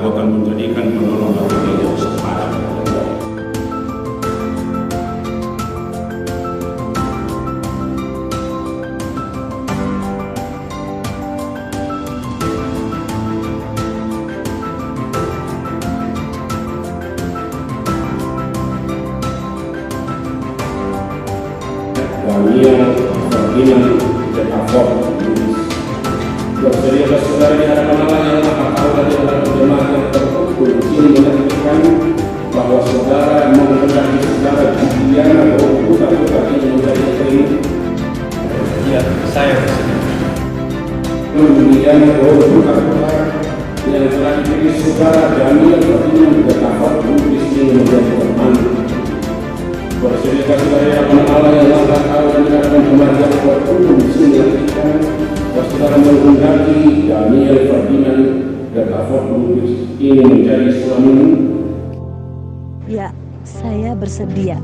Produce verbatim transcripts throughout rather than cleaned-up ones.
Akan menjadikan penolong bagi yang sepadan. Daniel Ferdinand Betafort Lubis. Bersedia saudara di hadapan Allah yang Maha Tahu dan di hadapan jemaat yang terkumpul di sini menyaksikan bahwa saudara menghendaki saudara Juliana Berhubungan Berhubungan ini menjadi istri. Ya, saya bersedia. Juliana Berhubungan yang telah dipilih saudara Daniel Ferdinand Betafort Lubis ini menjadi teman. Bersedia saudara di hadapan Allah yang Maha Tahu dan di hadapan jemaat yang terkumpul di sini menyaksikan bahwa saudara menghendaki Daniel Ferdinand Betafort Lubis ini menjadi suamimu? Ya, saya bersedia.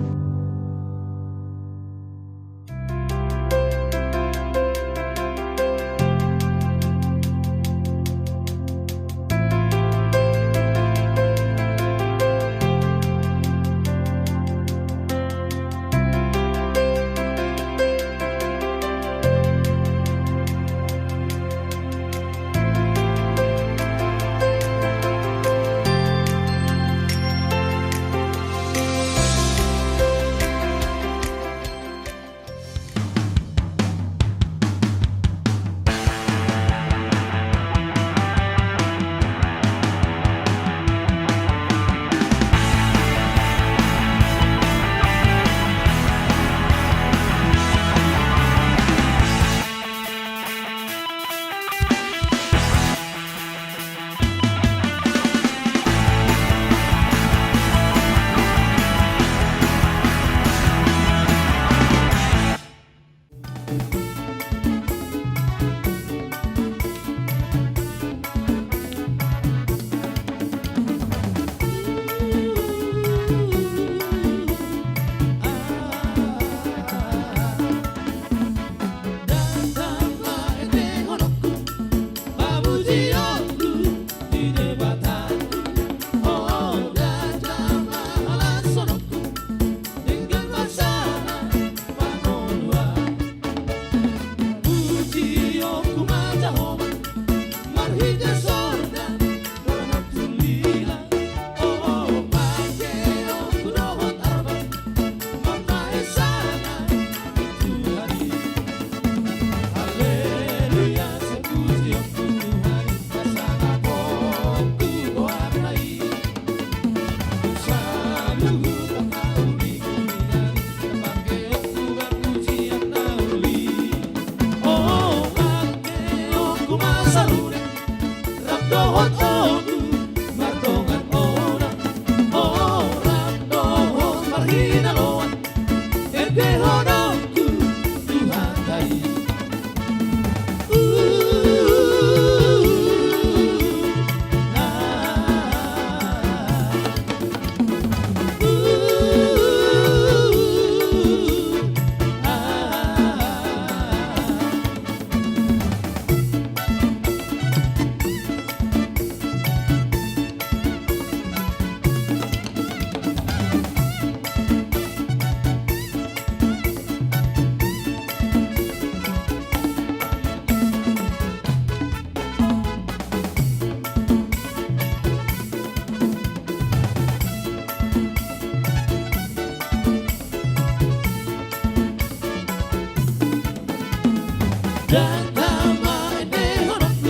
Datang ma ende horongku,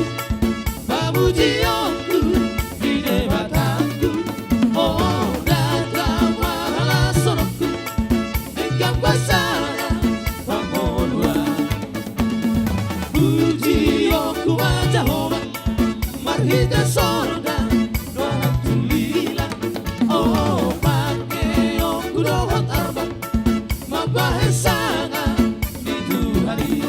pamujionku di Debatangku. O, datang ma las horongku, denggan basana pangoluan. Pujionku ma Jahowa, marhite sorga dohot tulila. O, pangkeonku dohot arba, mambahen sanga di Tuhan i.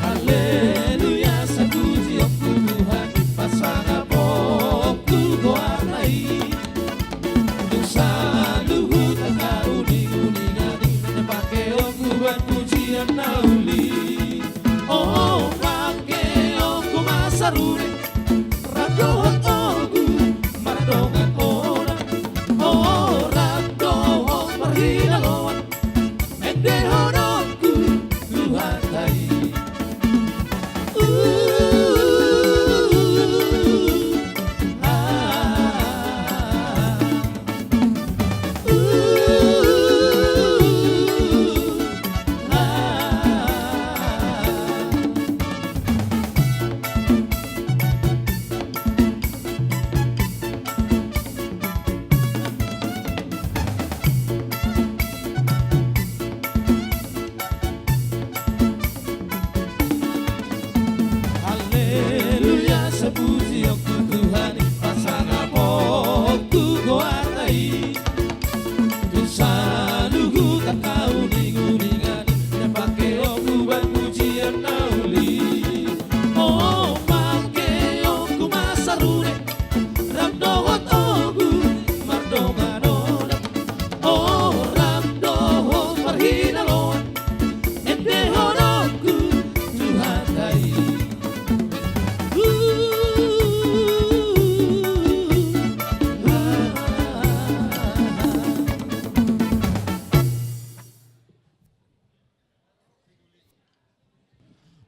Haleluya, sai pujionku Tuhan, pasangapku goarna i. Dung saluhut angka uninguningan i, pangkeonku buat pujian na uli. O, pangkeonku ma sarune, rap dohot ogut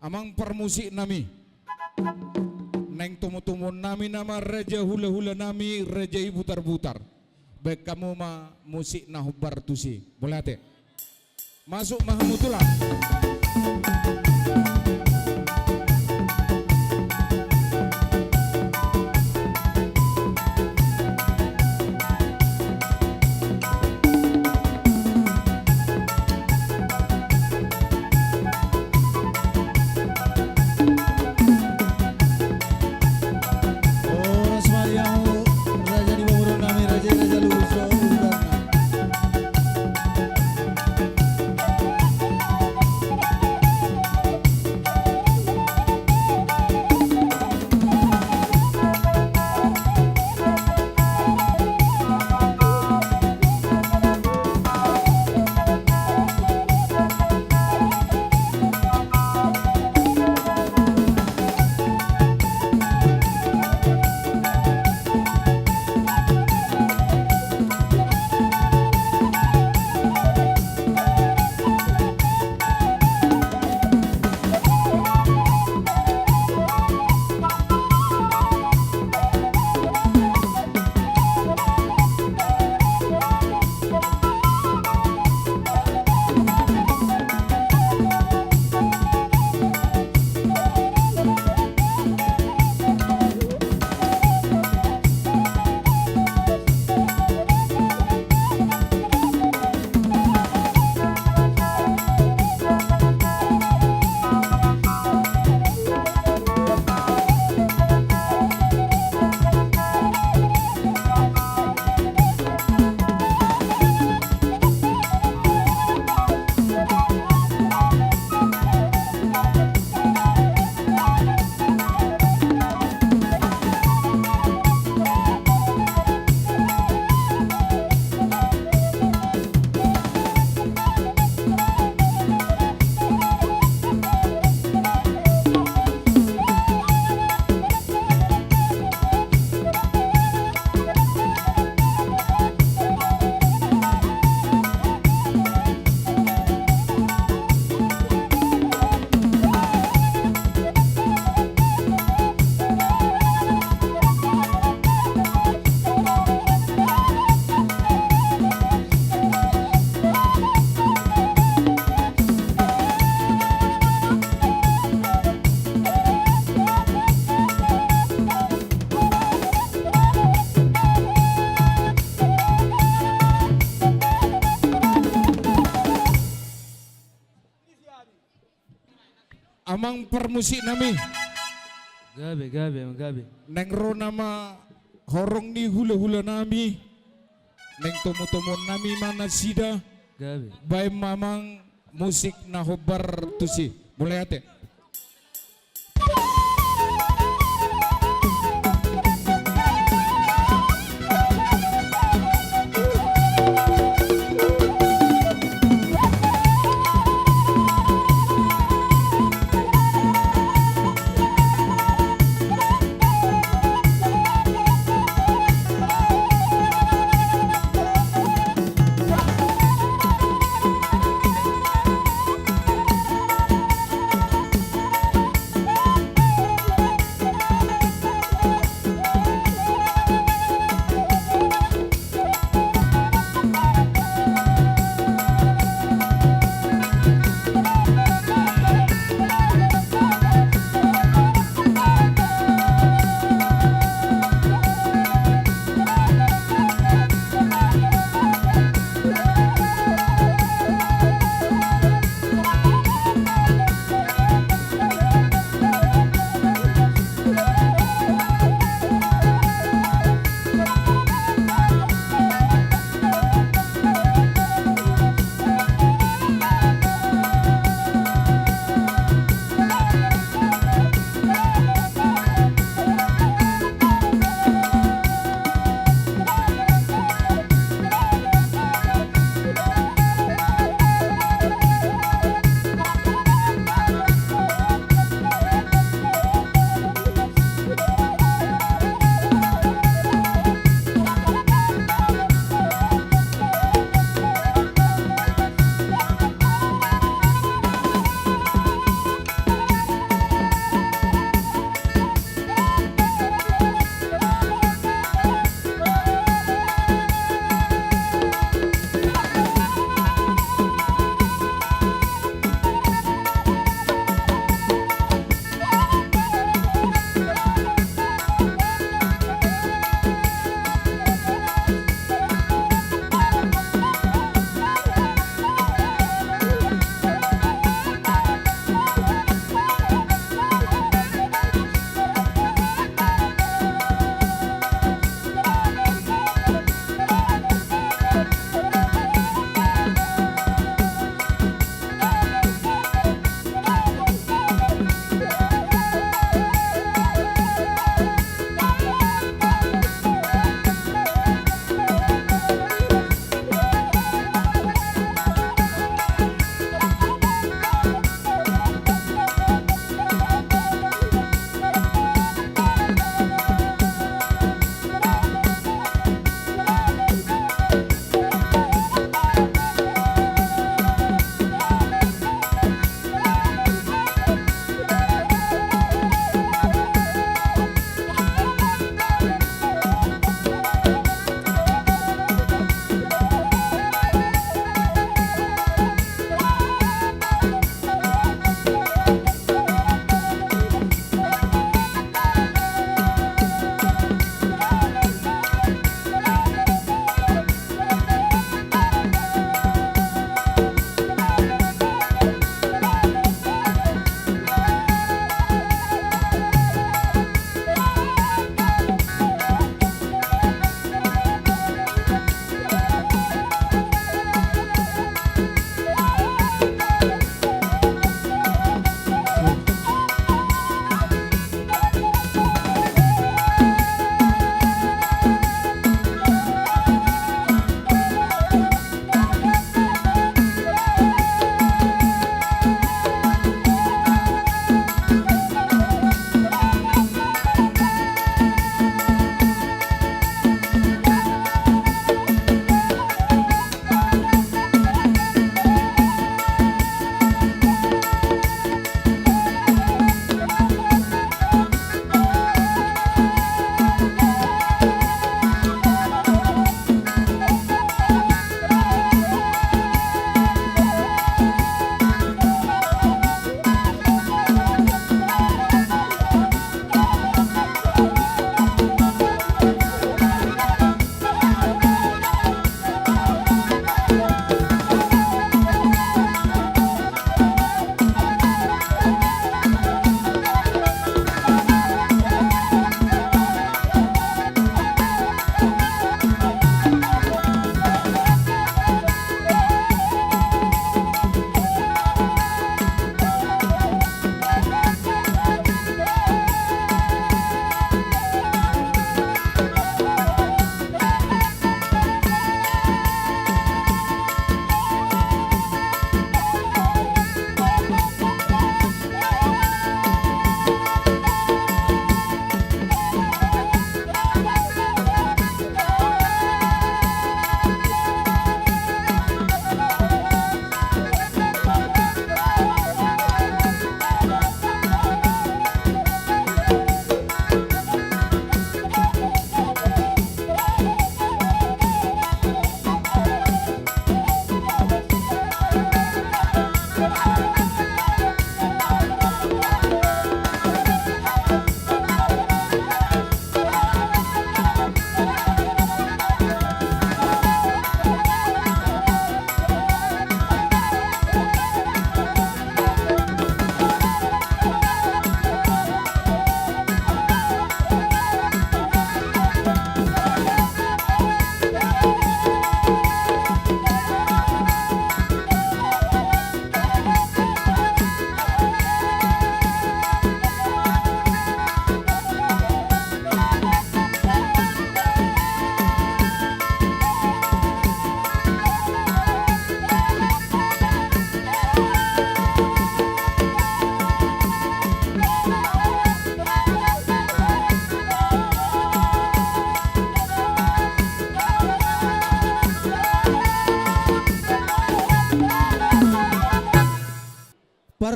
Amang parmusik nami, naeng tomo-tomoon nami nama raja hula-hula nami, raja i Butar-butar. Baen hamu ma musik na hombar tusi. Mauliate. Masuk ma hamu tulang. Horas ma di hamu raja ni pamoruon nami, raja i Raja Luhut Solo. Amang parmusik nami. Gabe, gabe, amang gabe. Naeng ro nama horong ni hula-hula nami. Naeng tomo-tomoon nami ma nasida. Gabe. Baen ma amang musik na hombar tusi. Mauliate.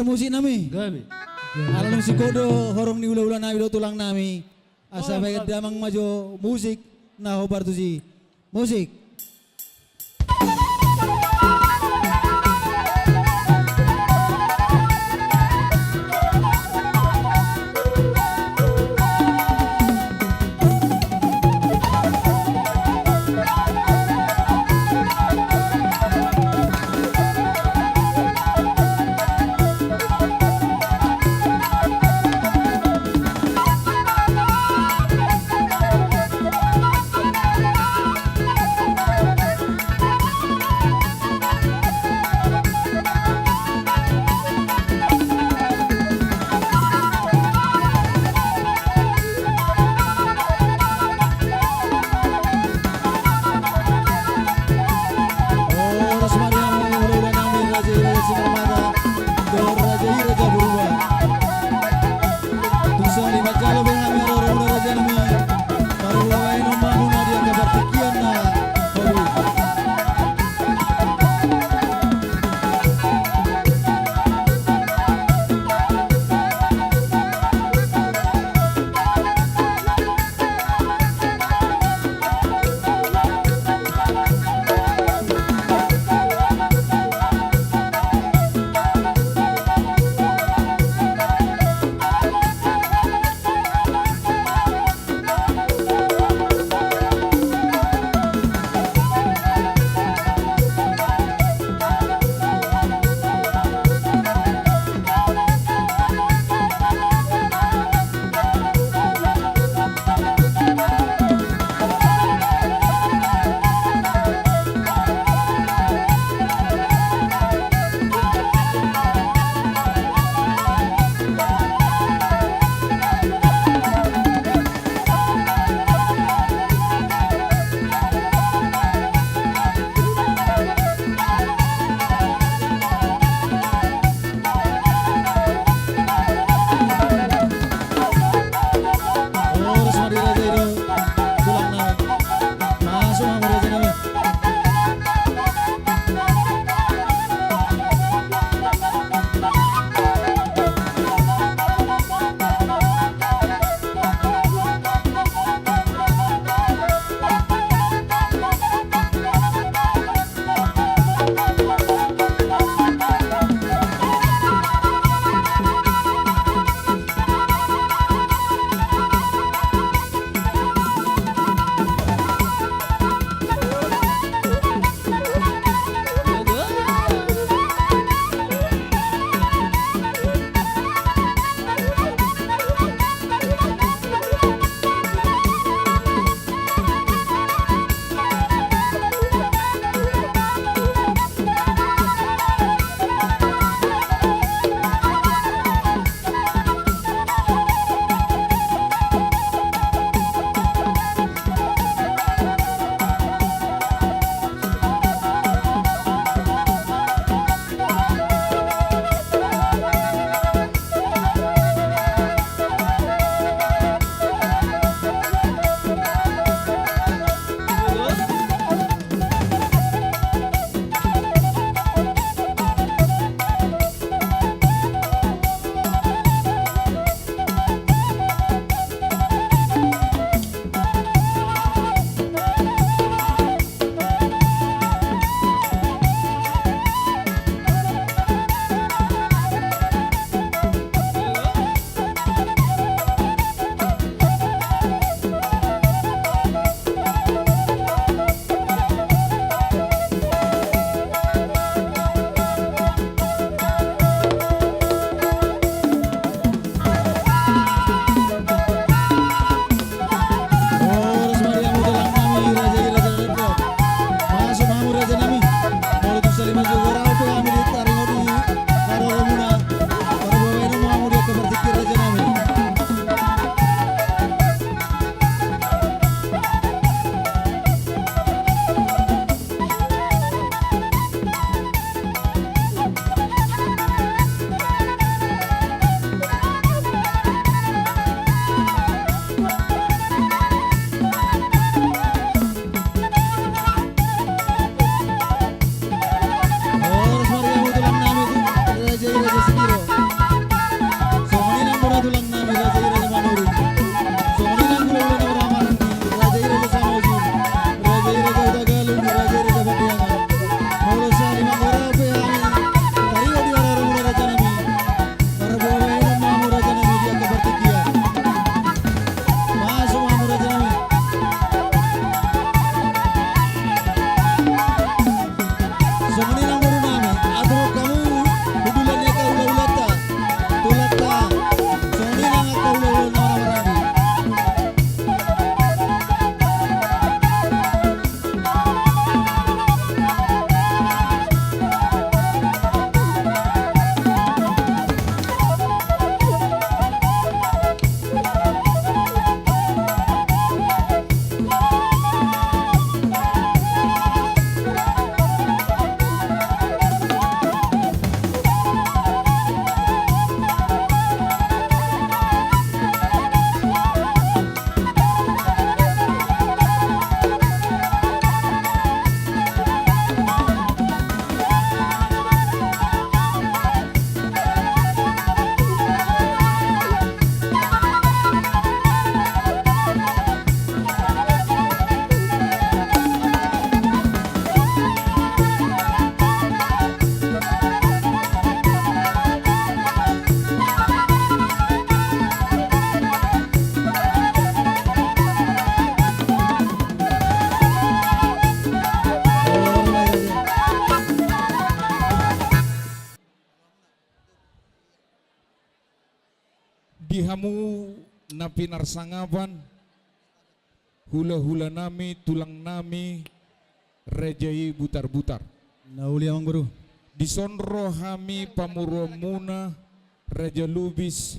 musik nami. Gabe. Ala nunga singkop do horong ni hula-hula nami dohot tulang nami. Asa bahen damang ma jo musik na hombar tusi. Musik. Di hamu na pinarsangapan, hula-hula nami, tulang nami, raja i Butar-butar. Na uli amang boru. Dison ro hami pamoruonmuna, Raja Lubis,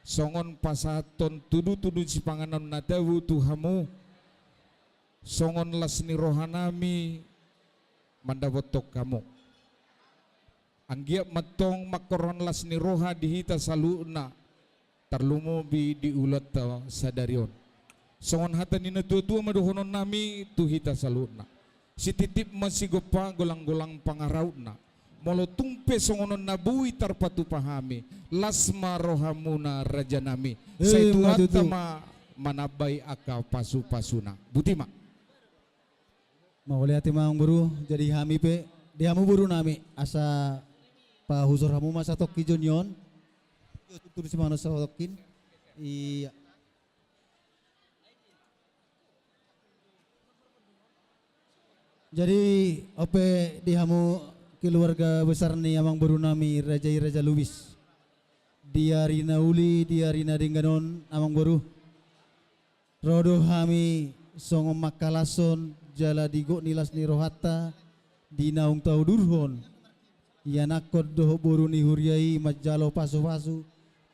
songon pasahathon tudu-tudu sipanganon na tabo tu hamu, songon las ni roha nami mandapothon hamu. Anggiat ma antong mangkorhon las ni roha di hita saluhutna, tarlumobi di ulaonta sadari on. Songon hata ni na tua-tua ma dohonon nami tu hita saluhutna. Sititip ma sigompa, golang-golang pangarahutna. Molo tung pe songon on na boi tarpatupa hami, las ma rohamuna raja nami. Sai Tuhanta ma manambai angka pasu-pasuna. Boti ma. Mauliate ma amang boru, jadi hami pe, di hamu boru nami, asa pahusor hamu ma satongkin jo ni on. Tutu simanganon satongkin. Iya. Jadi, on pe di hamu keluarga besar ni amang boru nami, raja i Raja Lubis. Di ari na uli, di ari na denggan on, amang boru. Ro do hami songon mangkalashon jala di gok ni las ni rohanta di naung taudurhon ianakhon dohot boru ni huria i manjalo pasu-pasu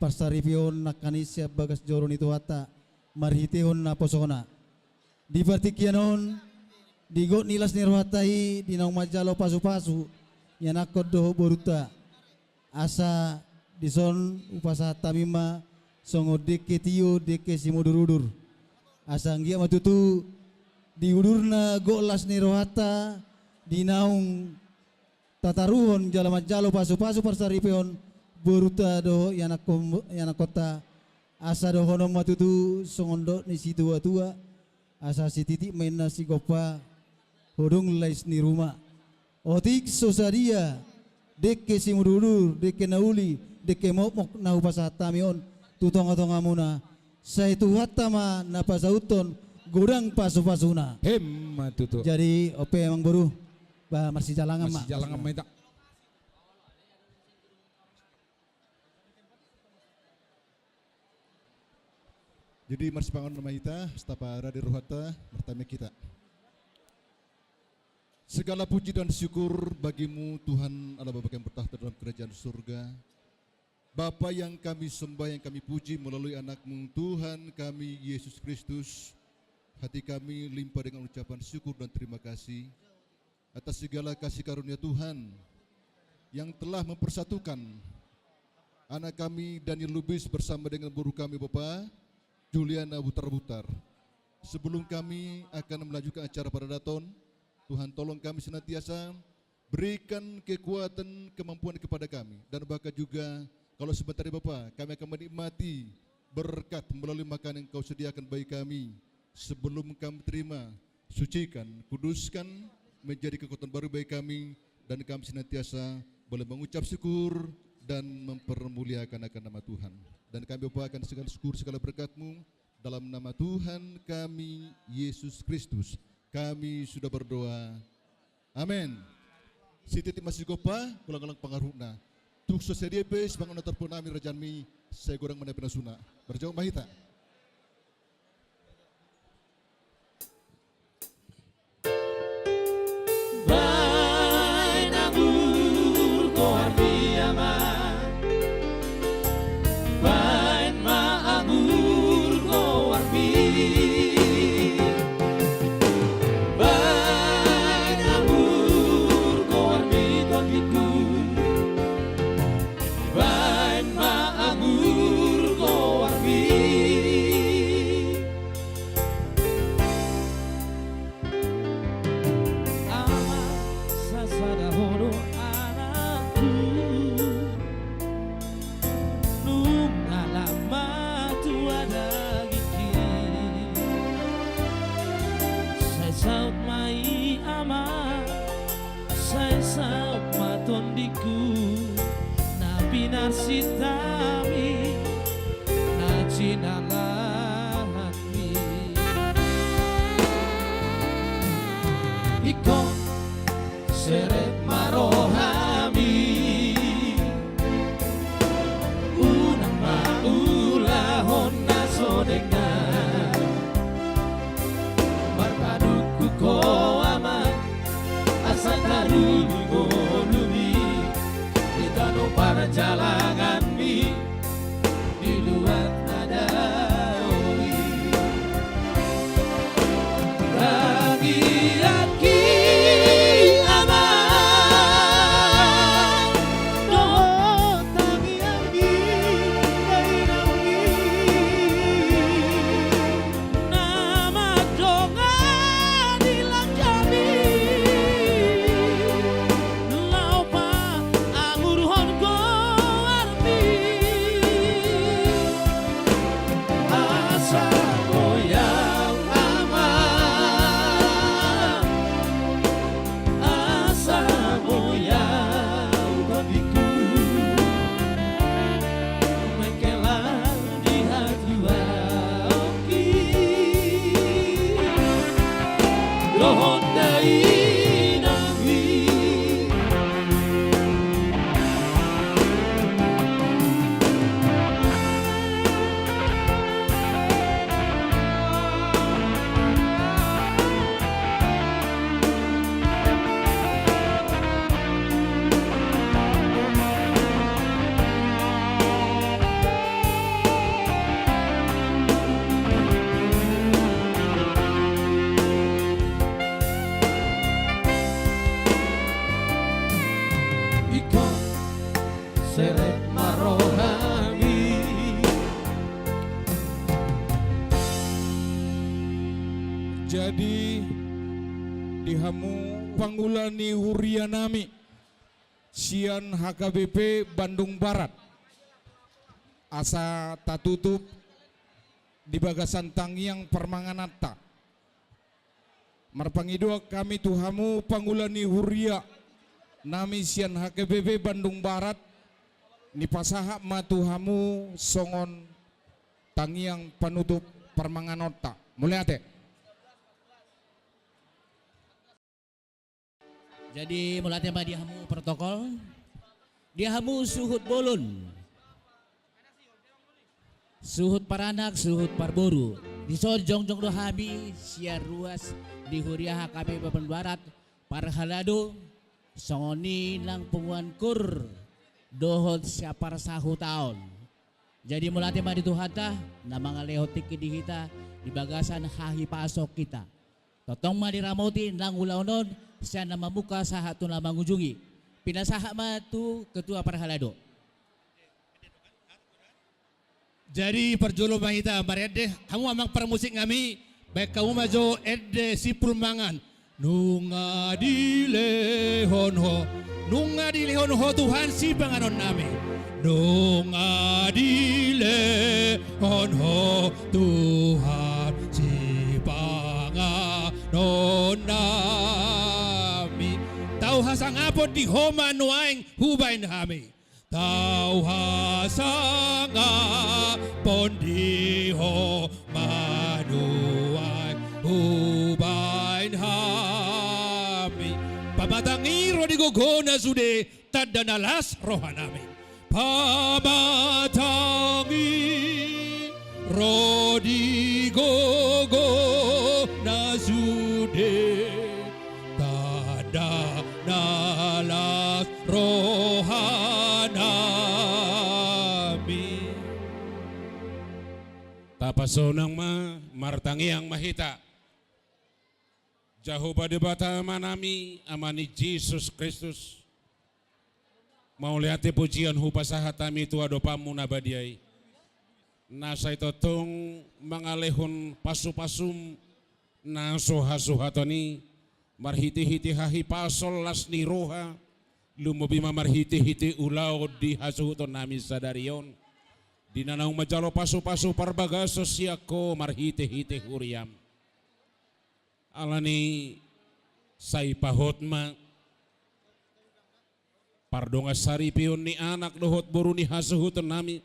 parsaripeon nangkaning sian bagas joro ni Tuhanta marhitehon naposona. Di partingkian on, di gok ni las ni rohanta i di naung manjalo pasu-pasu ianakhon dohot borunta. Asa dison hupasahat hami ma songon dengke tio, dengke simudur-udur. Asa anggiat ma tutu di udurna gok las ni rohanta di naung tataruhon jala manjalo pasu-pasu parsaripeon borunta dohot ianakhon, ianakhonta. Asa dohonon ma tutu songon dok ni situa-tua. Asa sititip ma inna sigompa, hodong lais ni ruma. Otik so sadia dengke simudur-udur, dengke na uli, dengke mokmok na hupasahat hami on tu tonga-tongamuna. Sai Tuhanta ma na pasauthon godang pasu-pasuna. Emma tutu. Jadi on pe amang boru, ba marsijalangan ma. Marsijalangan ma hita. Jadi marsipanganon ma hita, sitapa rade rohanta, martamiang hita. Segala puji dan syukur bagi-Mu Tuhan Allah Bapa kami bertakhta dalam kerajaan surga. Bapa yang kami sembah, yang kami puji melalui Anak-Mu Tuhan kami Yesus Kristus. Hati kami limpah dengan ucapan syukur dan terima kasih atas segala kasih karunia Tuhan yang telah mempersatukan anak kami Daniel Lubis bersama dengan boru kami Bapa Juliana Butar-Butar. Sebelum kami akan melanjutkan acara paradaton, Tuhan tolong kami senantiasa berikan kekuatan, kemampuan kepada kami. Dan bahkan juga kalau sebentar ya Bapa, kami akan menikmati berkat melalui makanan yang Kau sediakan bagi kami. Sebelum kami terima, sucikan, kuduskan, menjadi kekuatan baru bagi kami, dan kami senantiasa boleh mengucap syukur dan mempermuliakan akan nama Tuhan. Dan kami Bapa akan segala syukur, segala berkat-Mu, dalam nama Tuhan kami, Yesus Kristus, kami sudah berdoa. Amen. Sititi ma sigompa, golang-golang pangarahutna. Tung so sadia pe sipanganon na tarpungu nami rajanami, sai godang ma na pinasuna. Marjabu ma hita. Baen anggur goar ni Ama. Baen ma anggur goar ni. Baen anggur goar ni tondingku. Baen ma anggur goar ni. Ama, sasada ho do anakku, nunga lam matua dagingki. Sai saut ma i Ama, sai saut ma tondingku, na pinarsinta hami, na jinalahan hami. Ingkon serep ma rohami, unang ma Jadi, di hamu pangula ni huria nami sian H K B P Bandung Barat, asa tatutup di bagasan tangiang parmangananta. Marpangidoan hami tu hamu pangula ni huria nami sian H K B P Bandung Barat, nipasahat ma tu hamu songon tangiang panutup parmanganonta. Mauliate. Jadi, mauliate ma di hamu protokol, di hamu suhut bolon, suhut paranak, suhut parboru. Dison jongjong do hami sian ruas ni huria H K B P Bandung Barat, parhalado, songon i nang punguan kur dohot sian parsahutaon. Jadi, mauliate ma di Tuhanta na mangalehon tingki di hita di bagasan hahipason hita. Tongtong ma diramoti nang ulaon on sian na mamungka sahat tu na mangujungi. Pinasahat ma tu ketua parhalado. Jadi, parjolo ma hita marende, hamu amang parmusik nami, baen hamu ma jo ende simpul mangan. Nunga dilehon ho, nunga dilehon ho Tuhan sipanganon nami. Nunga dilehon ho Tuhan sipanganon nami. Tau hasangapon di ho ma nuaeng hubaen hami. Tau hasangapon di ho ma nuaeng hubaen hami. Pamatang i ro di gogona sude tanda na las roha nami. Pamatang i ro di gogona sude tanda na las roha nami. Tapasonang ma, martangiang ma hita. Jahowa Debata Ama nami, Ama ni Jesus Kristus, mauliate pujian hupasahat hami tu adopanmu na badia i, na sai tongtong mangalehon pasupasum na so hasuhaton i, marhitehite hahipason las ni roha, lumobi ma marhitehite ulaon di hasuhuton nami sadari on, di na naung manjalo pasupasu parbagason sian ho marhitehite huriam. Alani sai pahot ma pardongansaripeon ni anak dohot boru ni hasuhuton nami,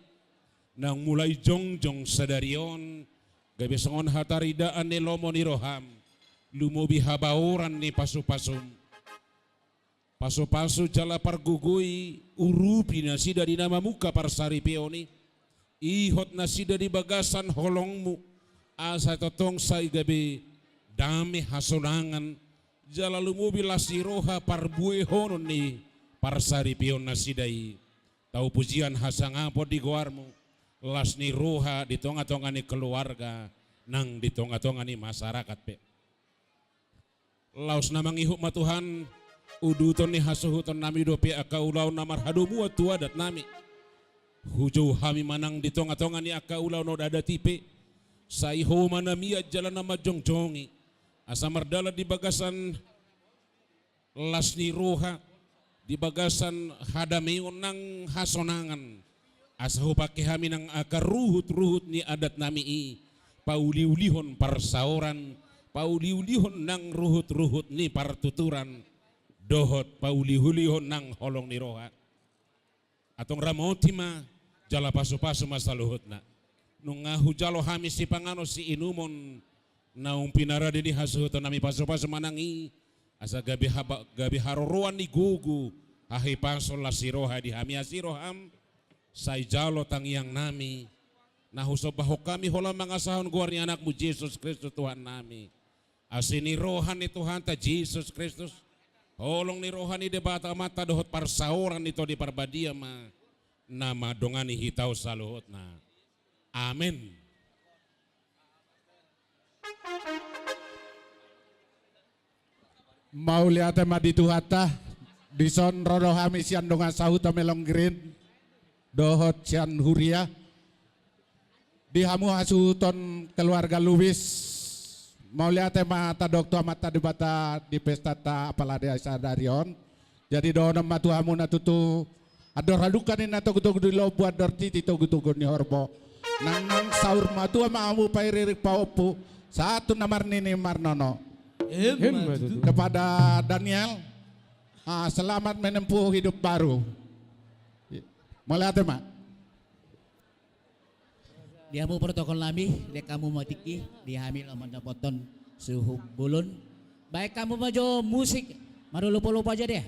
naung mulai jongjong sadari on, gabe songon hataridaan ni lomo ni roham, lumobi habaoran ni pasupasum. Pasupasu jala pargogoi urupi nasida di na mamungka parsaripeon i, ihot nasida di bagasan holongmu, asa tongtong sai gabe dame hasonangan, jala lumobi las ni roha parbuehonon ni parsaripeon nasida i. Tau pujian hasangapon di goarmu, las ni roha di tongatonga ni keluarga, nang di tongatonga ni masarakat pe. Laos na mangihut ma Tuhan, uduton ni hasuhuton nami dope angka ulaon na marhadomuan tu adat nami. Hujou hami manang di tongatonga ni angka ulaon on adat i pe, sai ho ma na mian jala na manjongjongi, asa mardalan di bagasan las ni roha, di bagasan hadameon nang hasonangan, asa hupangke hami nang angka ruhutruhut ni adat nami i, pauliulihon parsaoran, pauliulihon nang ruhutruhut ni partuturan, dohot pauliulihon nang holong ni roha. Antong ramoti ma, jala pasupasu ma saluhutna. Nunga hujalo hami sipanganon siinumon, naung pinarade ni hasuhuton nami, pasupasu ma nang i, asa gabe haba-, gabe haroroan ni gogo, hahipason las ni roha di hami. Asi roham, sai jalo tangiang nami, na husombahon hami holan mangasahon goar ni anakmu Jesus Kristus Tuhan nami. Asi ni roha ni Tuhanta Jesus Kristus, holong ni roha ni Debata Amanta dohot parsaoran ni Tondi Parbadia ma na mandongani hita on saluhutna. Amen. Mauliate ma di Tuhanta, dison ro do hami sian dongan sahuta Melon Green, dohot sian huria. Di hamu hasuhuton keluarga Lubis, Mauliate ma tadok tu Amanta Debata di pestanta apala di sadari on. Jadi dohonon ma tu hamuna tutu, andor hadungka ninna togutogu di lombu, andor titi togutogu ni horbo. Nang, nang saur matua ma hamu pairiring pahompu, sahat tu na marnini marnono. Emma tutu. Kepada Daniel, ah, selamat menempuh hidup baru. Mauliate ma. Di hamu protokol nami, di hamu ma tingki, di hami laho mandapothon suhut bolon. Baen hamu ma jo musik, marolopolop aja deh.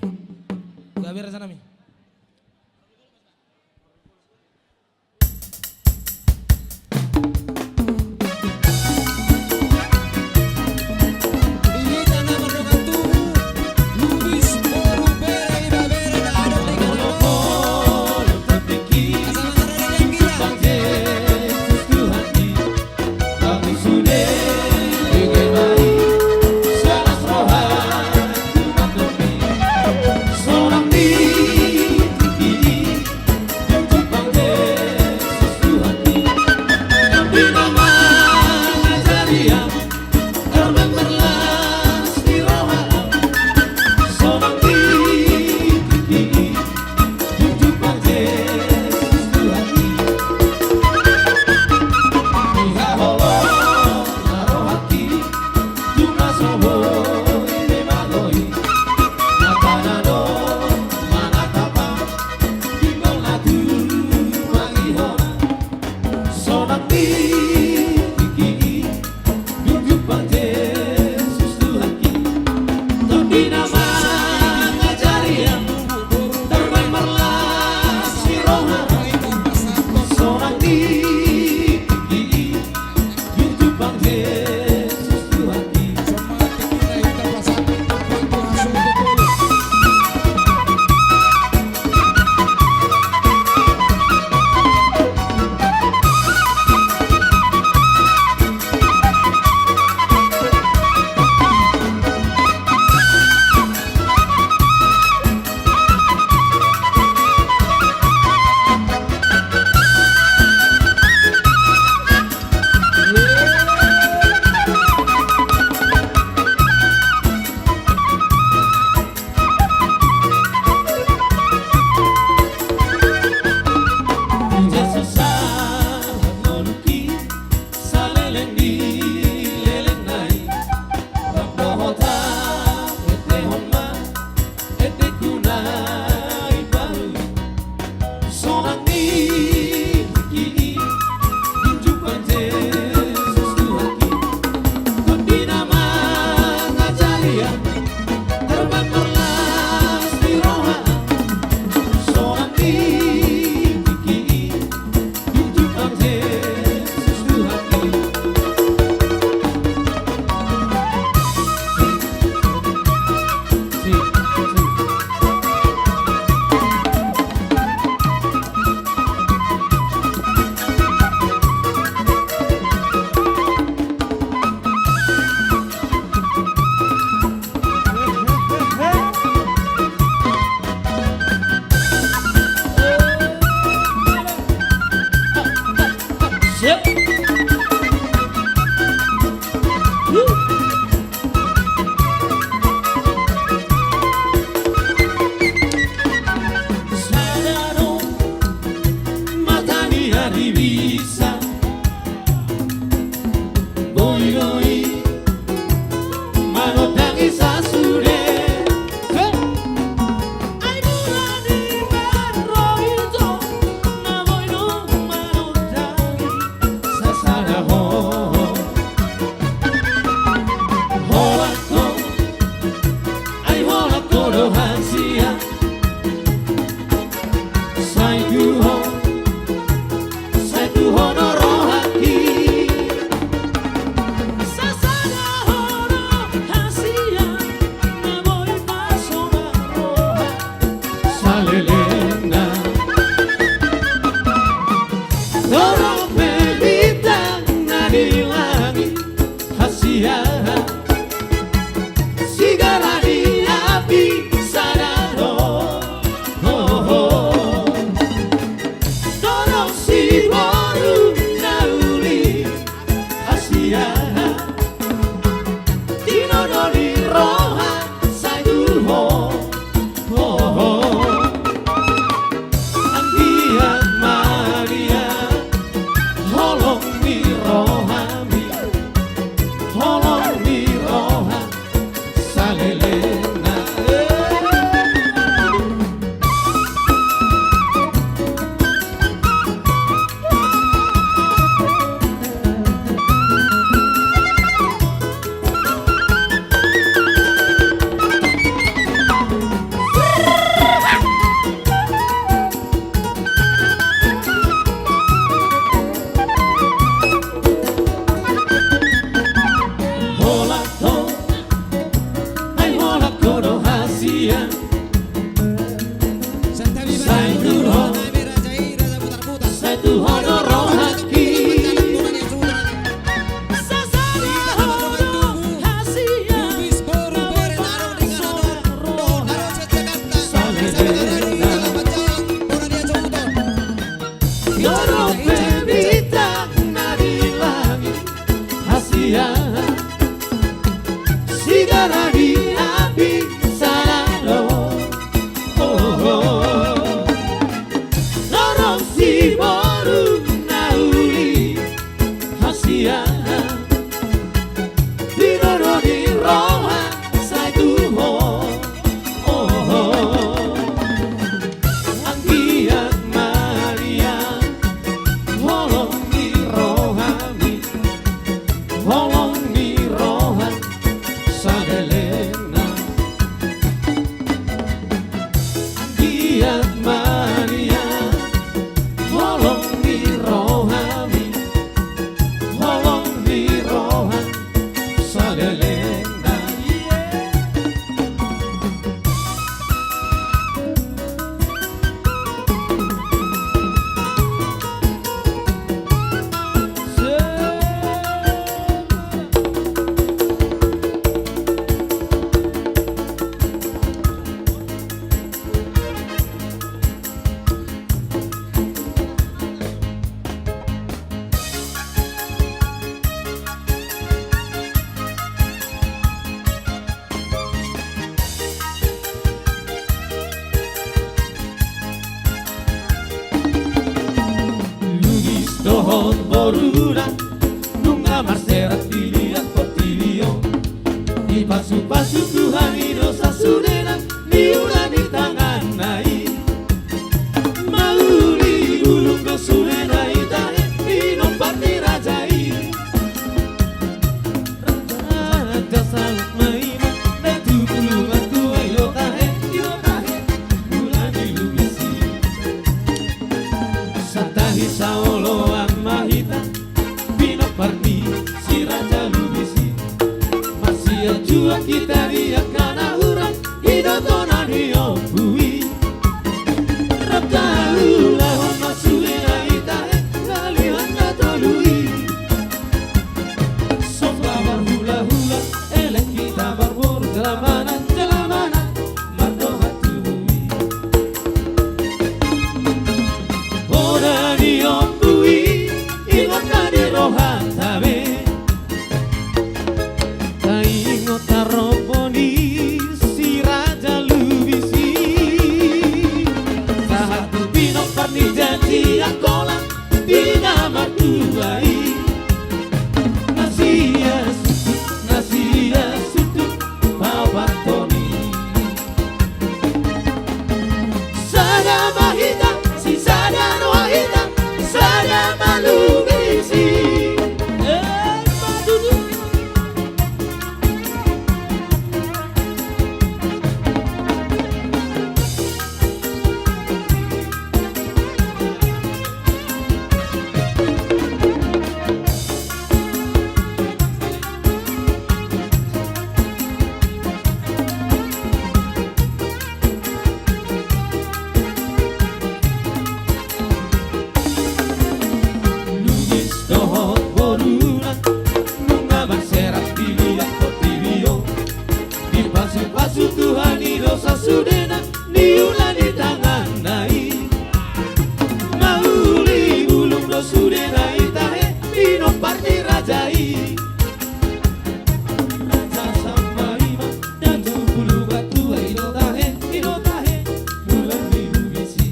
Gabe rasa nami. Boruna, nunga marserak di liat portibi on. Dipasupasu Tuhan i do sasudena, niula ni tanganna i. Mauli bulung do sudena i tahe, pinompar ni raja i. Raja, raja saut ma i ma, datu pulu matua i do tahe, i do tahe, mula ni lubis i. Satahi saoloan ma hita, pinompar ni si Raja Lubis i. Masiajuak hita di angka na hurang, i do tona ni ompu i. Rap taulahon ma sudena i tahe, lalihan na tolu i. Somba marhulahula, elek hita marboru, jala manang, jala manang, mardongan tubu i. Bona ni ompu i, ingot ma di rohanta be. Taingot tarombo ni si Raja Lubis i. Sahat tu pinompar ni janji Angkola, di na martua i. Na sia sutu, na sia sutu, paopathon i. Sada ma hita, sisada roha hita, sada ma Lubis i. Eh, padudu. Lubis dohot boruna, nunga marserak di liat portibi on. Dipasupasu Tuhan i do sasudena, niula ni tanganna i. Mauli bulung do sudena i tahe, pinompar ni raja i. Raja saut ma i ma, datu pulu matua i do tahe, i do tahe, mula ni lubis i.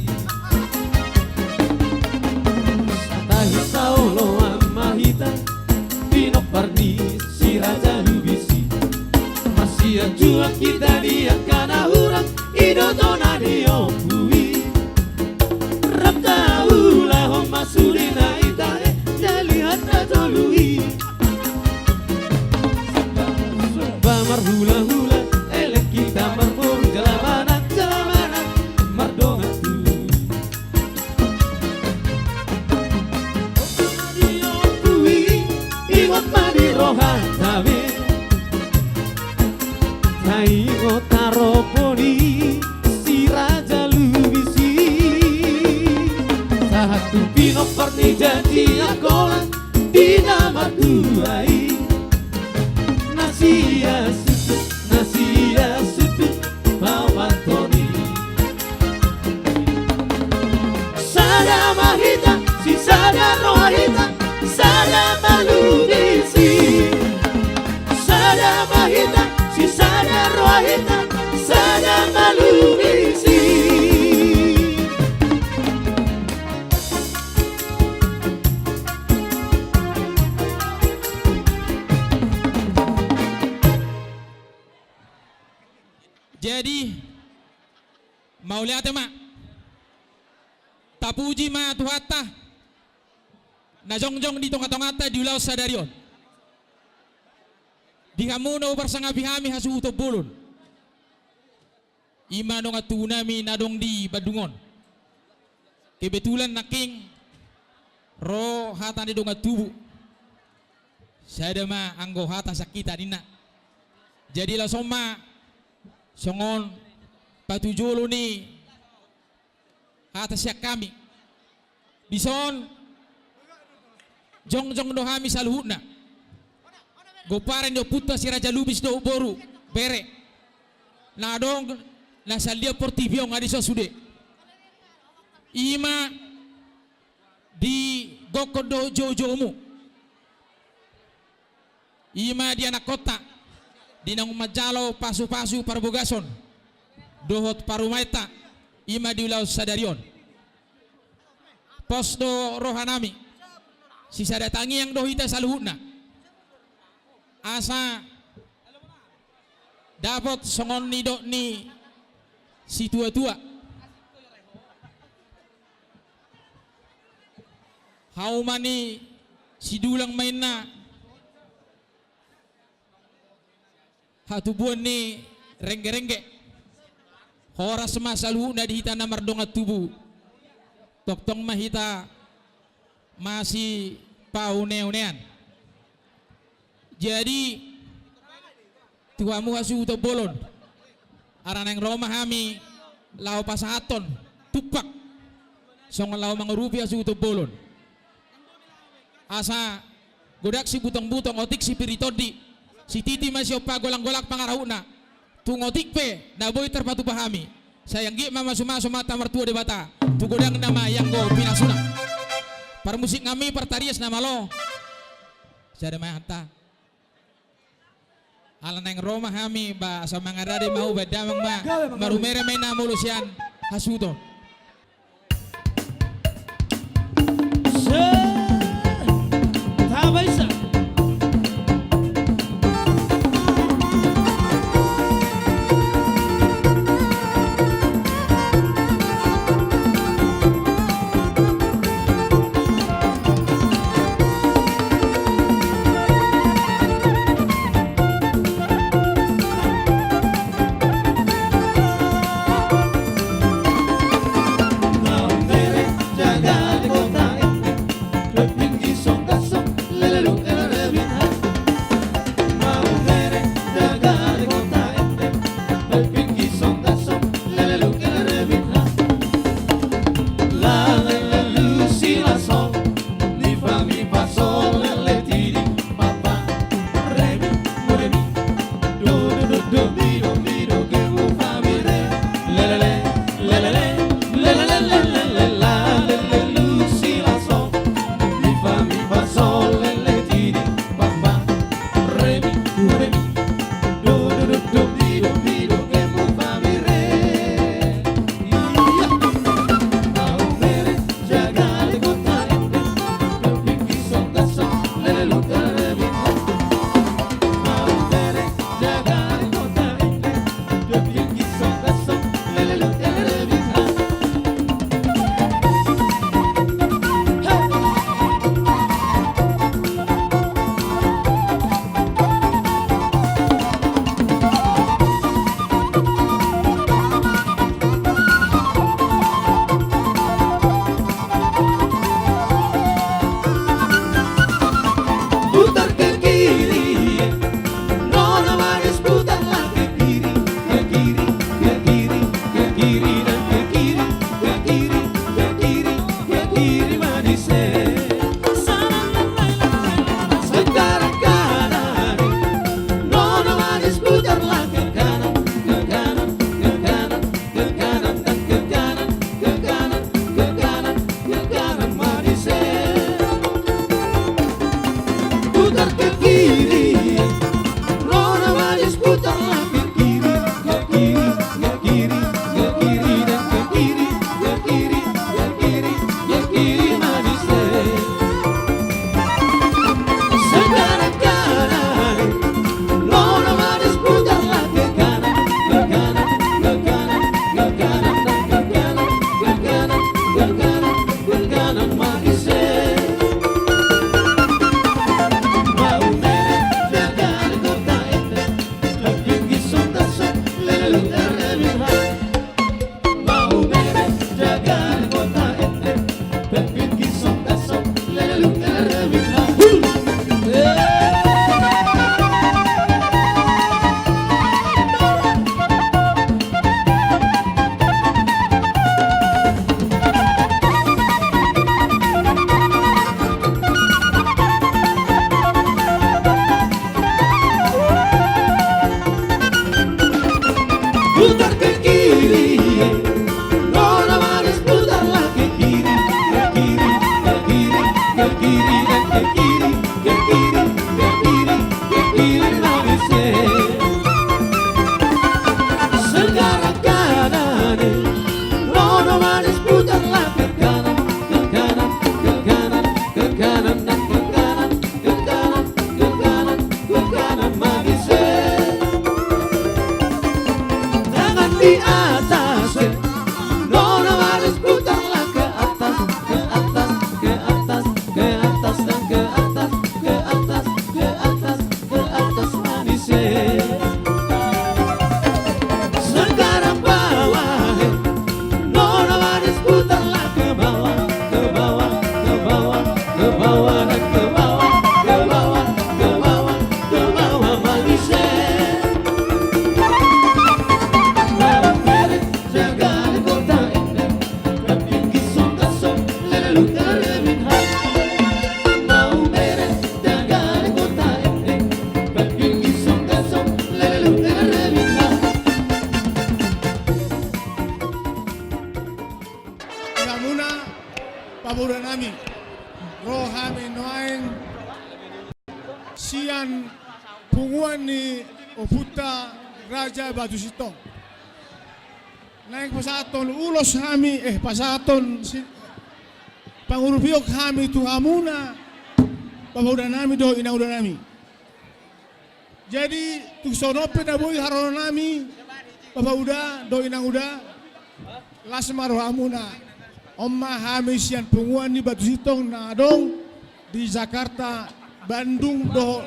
Satahi saoloan ma hita, pinompar ni si Raja Lubis i. Masiajuak hita di angka na hurang, i do tona ni ompu i. Rap taulahon ma sudena i tahe, lalihan na tolu i. Somba marhulahula, elek hita marboru, jala manang, jala manang, mardongan tubu i. Di ompu i, ingot ma di rohanta be. Taingot tarombo ni si Raja Lubis i. Sahat tu pinompar ni janji Angkola, di na martua i. Na sia sutu, na sia sutu, paopathon i. Sada ma hita, sisada roha hita, sada ma Lubis i. Sada ma hita, sisada roha hita, sada ma Lubis i. Jadi, mauliate ma. Tapuji ma Tuhanta na jongjong di tongatonganta di ulaon sadari on. Di hamu na huparsangapi hami hasuhuton bolon, i ma dongan tubunami na adong di Bandung on. Kebetulan nangkin ro hata ni dongan tubu. Sada ma anggo hata sian hita ninna. Jadi laos on ma songon patujolo ni hata sian hami. Dison jongjong do hami saluhutna. Gomparan ni ompunta si Raja Lubis dohot boru, bere, na adong na sian liat portibi on, nga dison sude. I ma di gokhon dohot joujoumu. I ma di anakkonta, di naung manjalo pasupasu parbagason dohot parumaenta, i ma di ulaon sadari on. Pos do rohanami Sisada tangiang do hita saluhutna. Asa dapot songon nidok ni situatua. Hauma ni sidulang ma inna hatubuan ni renggerengge. Horas ma saluhutna di hita na mardongan tubu. Tongtong ma hita masipauneaunean. Jadi tu hamu hasuhuton bolon, ala naeng ro ma hami laho pasahathon tumpak songon laho mangurupi hasuhuton bolon. Asa godang sibutongbutong, otik sipir ni tondi, sititi ma siompa, golanggolang pangarahutna. Tung otik pe na boi tarpatupa hami, sai anggiat ma mamasumasu Amanta Martua Debata tu godangna ma i anggo pinasuna. Parmusik nami, partarias na malo. Sada ma hata. Ala naeng ro ma hami, ba asa mangarade ma ho baen damang ma. Gabe ma, gabe. Marumere ma inna molo sian hasuhuton. Se, taba isa. Hamuna, pamoruonami, ro hami nuaeng sian punguan ni ompunta Raja Batu Sintong. Naeng pasahathon ulos hami, eh, pasahathon si-, pangurupion hami tu hamuna, pamoruonami dohot inangudanami. Jadi, tung songon on pe na boi harorahonami, Bapa Uda dohot Inang Uda, las ma rohamuna. On ma hami sian punguan ni Batu Sintong na adong di Jakarta, Bandung dohot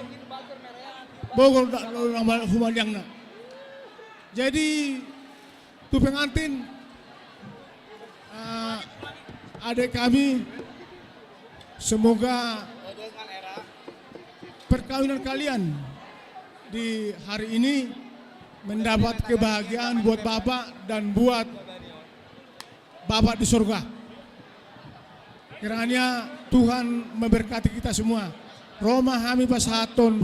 Bogor, da-, da-, da-, humaliangna. Jadi, tu pengantin, eh, adik kami, semoga perkawinan kalian di hari ini mendapat kebahagiaan buat Bapak dan buat Bapak di surga. Kiranya Tuhan memberkati kita semua. Ro ma hami pasahathon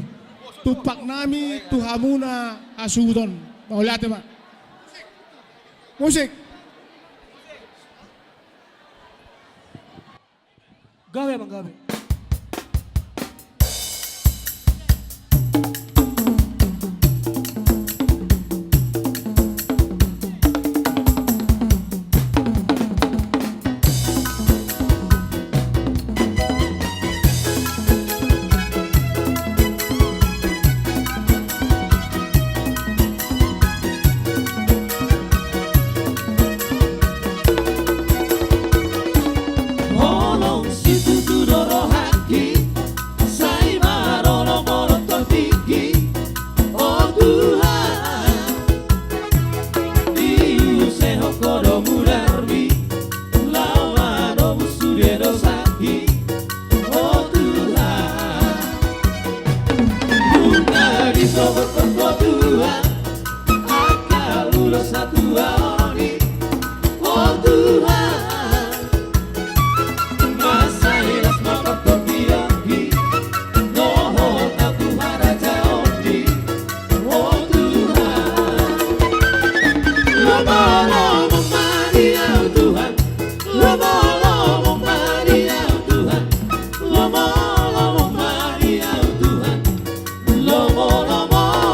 tumpaknami tu hamuna hasuhuton. Mauliate ma. Musik. Gabe, Bang, gabe. Holong situtu do rohangki, sai marolopolop tingki, o Tuhan. Diusehon Ho do mudarmi, laho manobus sude dosangki, o Tuhan. Nunga disogot Ho, Tuhan, angka ulos hatuaon i, o Tuhan. Masa i las ma partondion i, dohot na tu harajaon i, o Tuhan. Lomolomo ma di Ho, Tuhan. Lomolomo ma di Ho, Tuhan. Lomolomo ma di Ho, Tuhan. Lomolomo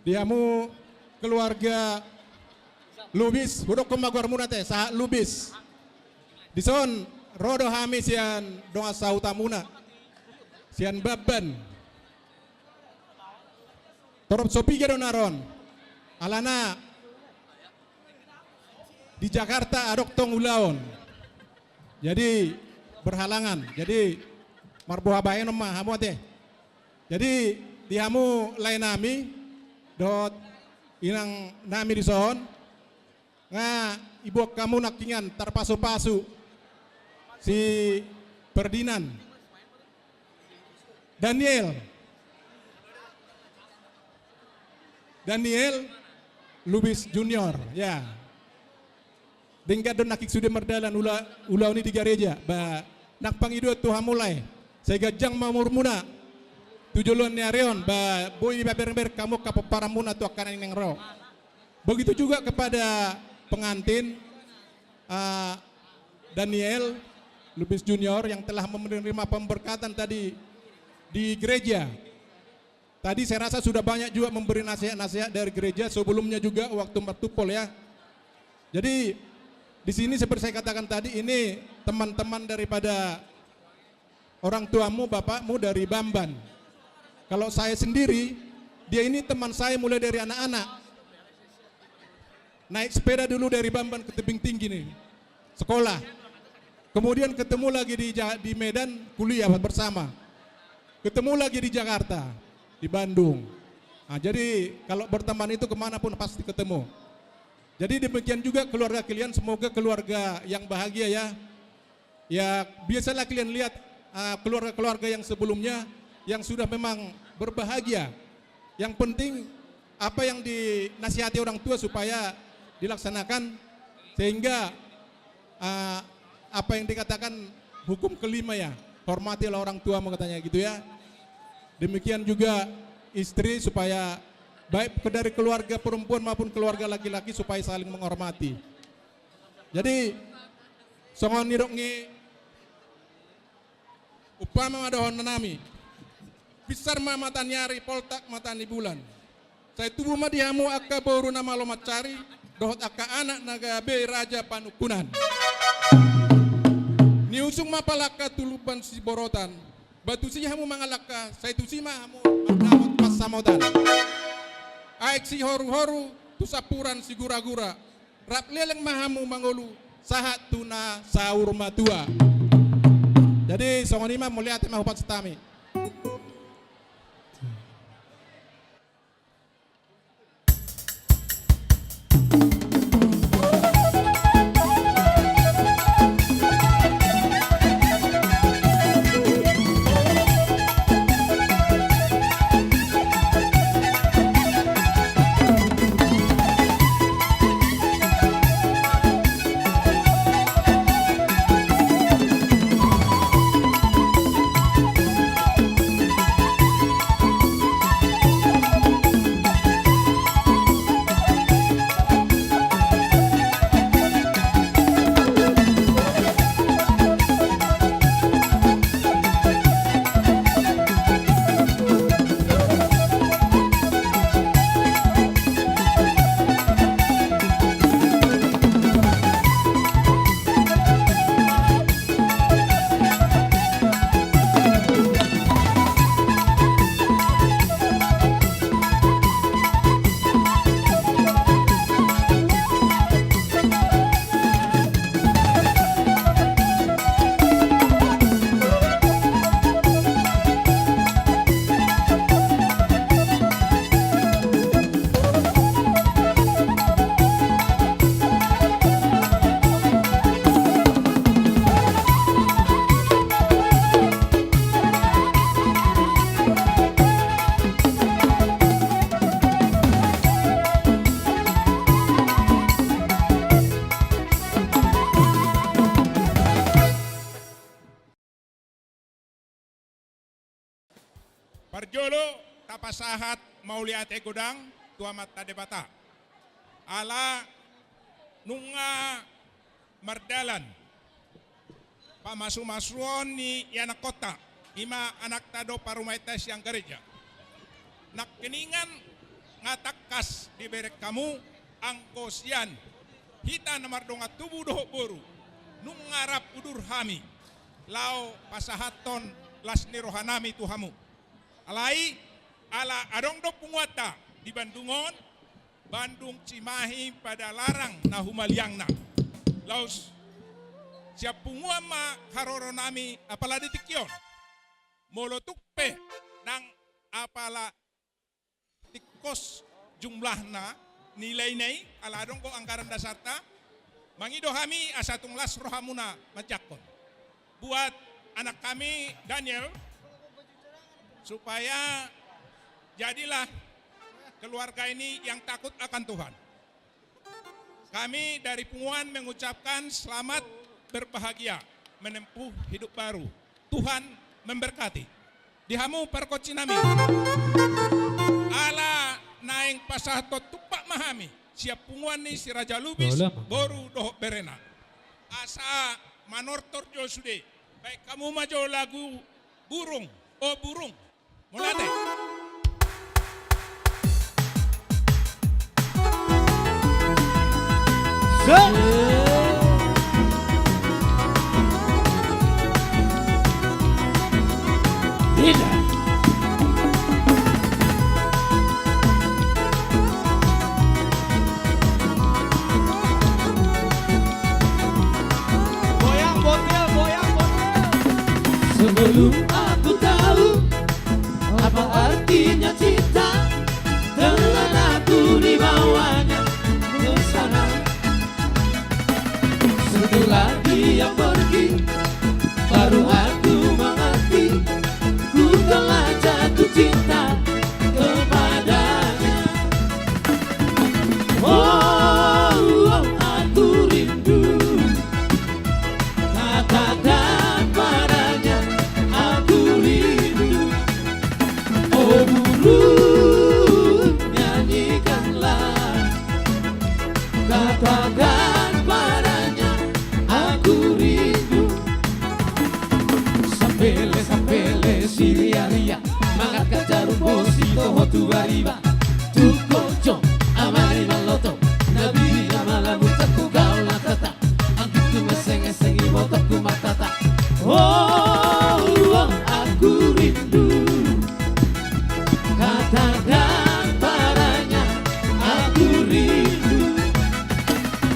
Di hamu keluarga Lubis, hudokkon ma goarmuna ate, sahat Lubis. Dison ro do hami sian dongan sahutamuna, sian Bamban. Torop so piga do na ro on. Alana di Jakarta adong tong ulaon. Jadi berhalangan. Jadi marboha bahenon ma hamu ate. Jadi di hamu lae nami dohot inang nami dison, nga iboan hamu nangkiningan tarpasupasu si Ferdinand. Daniel. Daniel Lubis Junior, ya. Denggan do nangkin sude mardalan ula, ulaon i di gareja, ba nang pangidoan tu hamu lae. Sai ganjang ma umurmuna tu joloan ni ari on, ba boi dipabereng-bereng hamu angka pomparanmuna tu angka na naeng ro. Begitu juga kepada pengantin, eh, Daniel Lubis Junior yang telah menerima pemberkatan tadi di gereja. Tadi saya rasa sudah banyak juga memberi nasihat-nasihat dari gereja sebelumnya juga waktu martumpol ya. Jadi di sini seperti saya katakan tadi, ini teman-teman daripada orang tuamu, bapakmu dari Bamban. Kalau saya sendiri, dia ini teman saya mulai dari anak-anak. Naik sepeda dulu dari Bamban ke Tebing Tinggi nih, sekolah. Kemudian ketemu lagi di Ja-, di Medan, kuliah bersama. Ketemu lagi di Jakarta, di Bandung. Nah, jadi kalau berteman itu kemana pun pasti ketemu. Jadi demikian juga keluarga kalian, semoga keluarga yang bahagia ya. Ya, biasalah kalian lihat, eh, keluarga-keluarga yang sebelumnya yang sudah memang berbahagia. Yang penting apa yang dinasihati orang tua supaya dilaksanakan, sehingga, eh, apa yang dikatakan hukum kelima ya, hormatilah orang tuamu katanya gitu ya. Demikian juga istri supaya baik dari keluarga perempuan maupun keluarga laki-laki supaya saling menghormati. Jadi songon nidok ni umpama ma dohonon nami, pinsar ma mata ni ari, poltak mata ni bulan. Sai tubu ma di hamu angka boru na malo mansari, dohot angka anak na gabe raja panungkunan. Niusung ma palangka tu lumban Siborotan, ba tusi hamu mangalangka, sai tusi ma hamu mardapot pansamotan. Aek Sihoru-horu tu Sampuran Sigura-gura, rap leleng ma hamu mangolu sahat tu na saur matua. Jadi songon i ma, mauliate ma hupasahat hami. Parjolo tapasahat mauliate godang tu Amanta Debata. Ala nunga mardalan pamasumasuon ni ianakkonta, i ma anakta dohot parumaenta sian gareja. Nangkiningan nga tangkas dibereng hamu, anggo sian hita na mardongan tubu dohot boru, nunga rap udur hami laho pasahathon las ni rohanami tu hamu. Alai, ala adong do punguanta di Bandung on, Bandung Cimahi Padalarang na humaliangna. Laos sian punguan ma haroronami apala di tingki on. Molo tung pe nang apala tingkos jumlahna, nilaina i, ala adong do anggaran dasarta, mangido hami asa tung las rohamuna manjangkon. Buat anak kami Daniel, supaya jadilah keluarga ini yang takut akan Tuhan. Kami dari punguan mengucapkan selamat berbahagia menempuh hidup baru. Tuhan memberkati. Di hamu pargonsinami. Ala naeng pasahathon tumpak ma hami sian punguan ni Si Raja Lubis, boru dohot berena. Asa manortor jo sude. Baen hamu ma jo lagu Burung, O Burung. Mauliate. Goyang botil, goyang botil. Sebelum aku tahu apa artinya cinta, telan aku di bawahnya bersama. Setelah dia pergi, baru aku mengerti, ku telah jatuh cinta kepadanya. Oh, oh, aku rindu. Katakan padanya, aku rindu. Oh burung, nyanyikanlah. Katakan padanya, aku rindu. Sambele, sambele, siriaria, mangatka jarum bosi toho tu bariba. Tung koco, amani maloto, na bibi na malamu, tangku gaul na tata. Anggingku meseng-eseng, ibotongku martata. Oh, oh, aku rindu. Katakan padanya, aku rindu.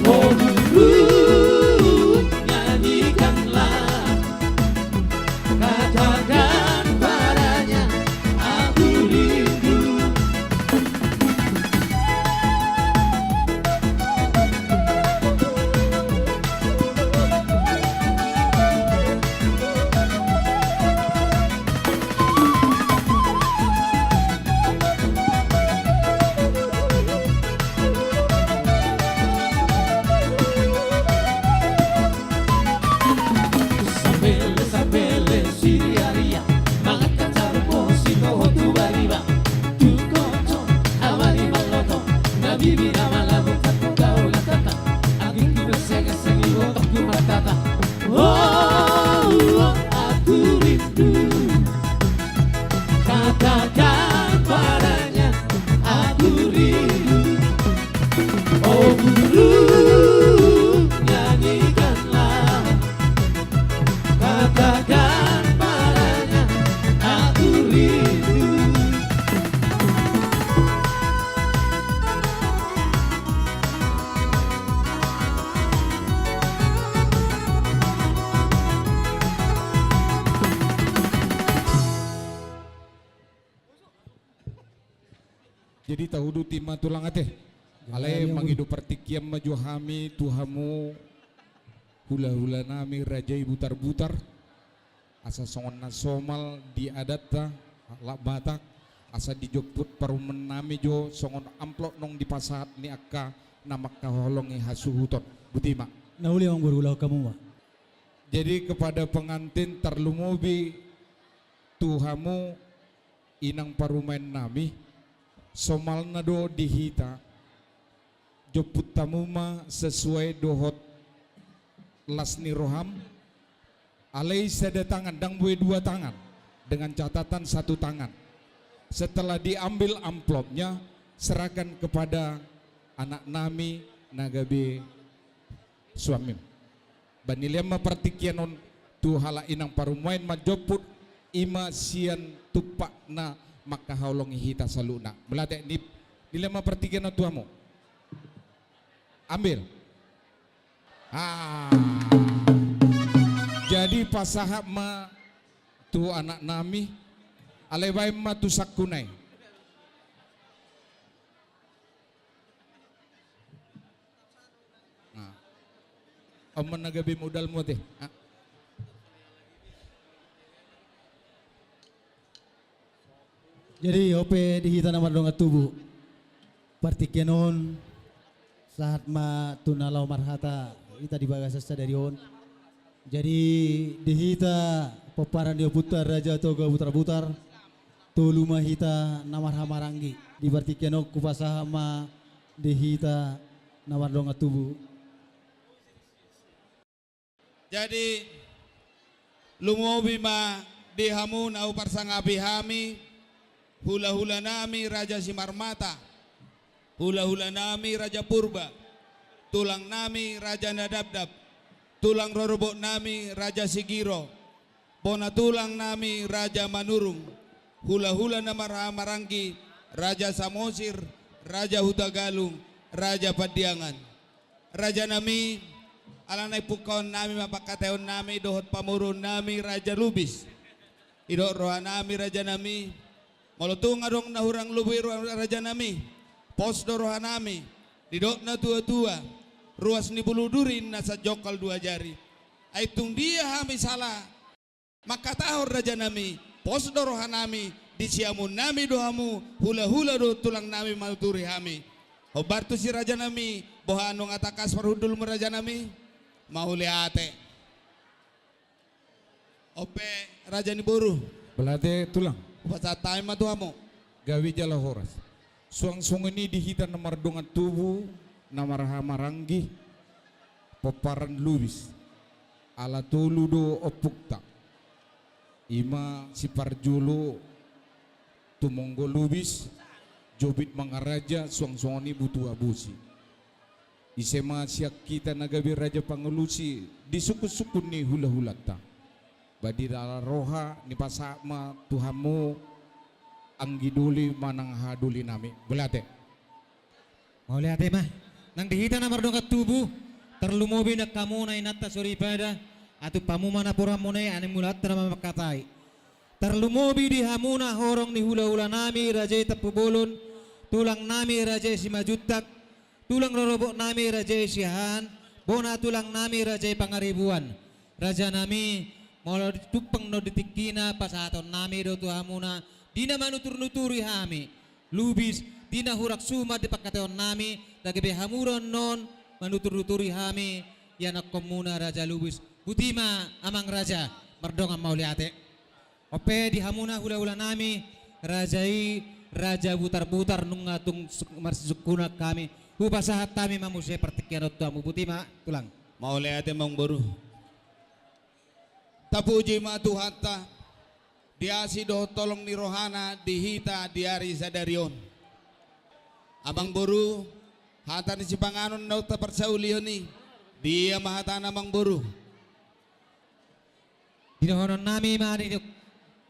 Oh burung, nyanyikanlah. Katakan padanya, aku rindu. Sambele, sambele, siriaria, mangatka jarum bosi toho tu bariba. Tung koco, amani maloto, na bibi na malamu, tangku gaul na tata. Anggingku meseng-eseng, ibotongku martata. Oh, oh, aku rindu. Katakan padanya, aku rindu. Oh burung, nyanyikanlah. Katakan padanya, aku rindu. Jadi taudut i ma tulang ate. Alai mangido partingkian ma jo hami tu hamu hula-hula nami raja i Butarbutar. Asa songon na somal di adatta halak Batak, asa dijomput parumaennami jo songon amplop naung dipasahat ni angka na mangkaholongi hasuhuton. Boti ma. Na uli ma guru, ulahon hamu ma. Jadi kepada pengantin tarlumobi tu hamu inang parumaennami, somalna do di hita, jomput hamu ma sesuai dohot las ni roham, alai sada tangan, ndang boi dua tangan, dengan catatan satu tangan. Setelah diambil amplopnya, serahkan kepada anak nami na gabe suamim. Ba nilean ma partingkian on tu halak inang parumaen manjomput, i ma sian tumpak na mangkaholongi hita saluhutna. Mauliate, ni, nilean ma partingkian on tu hamu. Ambil. Ah. Jadi pasahat ma tu anak nami, alai baen ma tu sangkuna i. Nah. On ma na gabe modalmu ate. Ah. Jadi, on pe di hita na mardongan tubu. Partingkian on, sahat ma tu na laho marhata hita di bagasan sadari on. Jadi, di hita pomparan ni ompunta Raja Toga Butarbutar, tolu ma hita na marhahamaranggi. Di partingkian on hupasahat ma di hita na mardongan tubu. Jadi, lumobi ma di hamu na huparsangapi hami, hulahulanami Raja Simarmata, hulahulanami Raja Purba, tulangnami Raja Nadapdap, tulang rorobotnami Raja Sigiro, bona tulangnami Raja Manurung, hulahula na marhahamaranggi Raja Samosir, Raja Hutagalung, Raja Pandiangan. Rajanami, ala naeng pungkaonnami ma pangkataionami dohot pamoruonnami Raja Lubis. Didok rohanami rajanami, molo tung adong na hurang lobi ro-, rajanami, pos do rohanami, didok natuatua, ruas ni bulu duri inna sanjongkal dua jari. Ai tung dia hami sala mangkatahon rajanami, pos do rohanami, di siamunnami do hamu, hulahula do tulangnami manuturi hami. Hombar tusi rajanami, boha nunga tangkas parhundulmu rajanami? Mauliate. On pe raja ni boru. Mauliate tulang. Hupasahat hami ma tu hamu. Gabe jala horas. Suang songon i di hita na mardongan tubu, na marhahamaranggi, pomparan Lubis. Ala tolu do ompungta. I ma Siparjolo, Tumonggo Lubis, Jobit Mangaraja, suang songon i Butua Bosi. Ise ma sian hita na gabe raja pangalusi di sungkunsungkun ni hulahulanta. Ba di dalan roha nipasahat ma tu hamu anggi doli manang haha dolinami. Mauliate. Mauliate ma. Nang di hita na mardongan tubu, tarlumobi nang hamu na inanta soripada, atik hamu ma naporanmuna i, alani mulaanta nama mangkatai. Tarlumobi di hamu na horong ni hulahulanami Raja i Tampubolon, tulangnami Raja i Simanjuntak, tulang rorobotnami Raja i Siahaan, bona tulangnami Raja i Pangaribuan. Rajanami, molo tumpang do di tingkina pasahatonnami do tu hamuna, di na manuturnuturi hami. Lubis, di na hurang suman di pangkataionami, na gabe hamu do annon manuturnuturi hami, ianakhonmuna Raja Lubis. Botima, amang raja, mardongan mauliate. On pe di hamuna hulahulanami, raja i, Raja Butarbutar, nunga tung su-, marsisungkunan hami. Hupasahat hami ma muse partingkian on tu hamu, botima, tulang. Mauliate, amangboru. Tapuji ma Tuhanta, di asi dohot holong ni rohana di hita di ari sadari on. Amangboru, hata ni sipanganon naung taparsaulihon i, dia ma hatana, amangboru? Di dohononnami ma di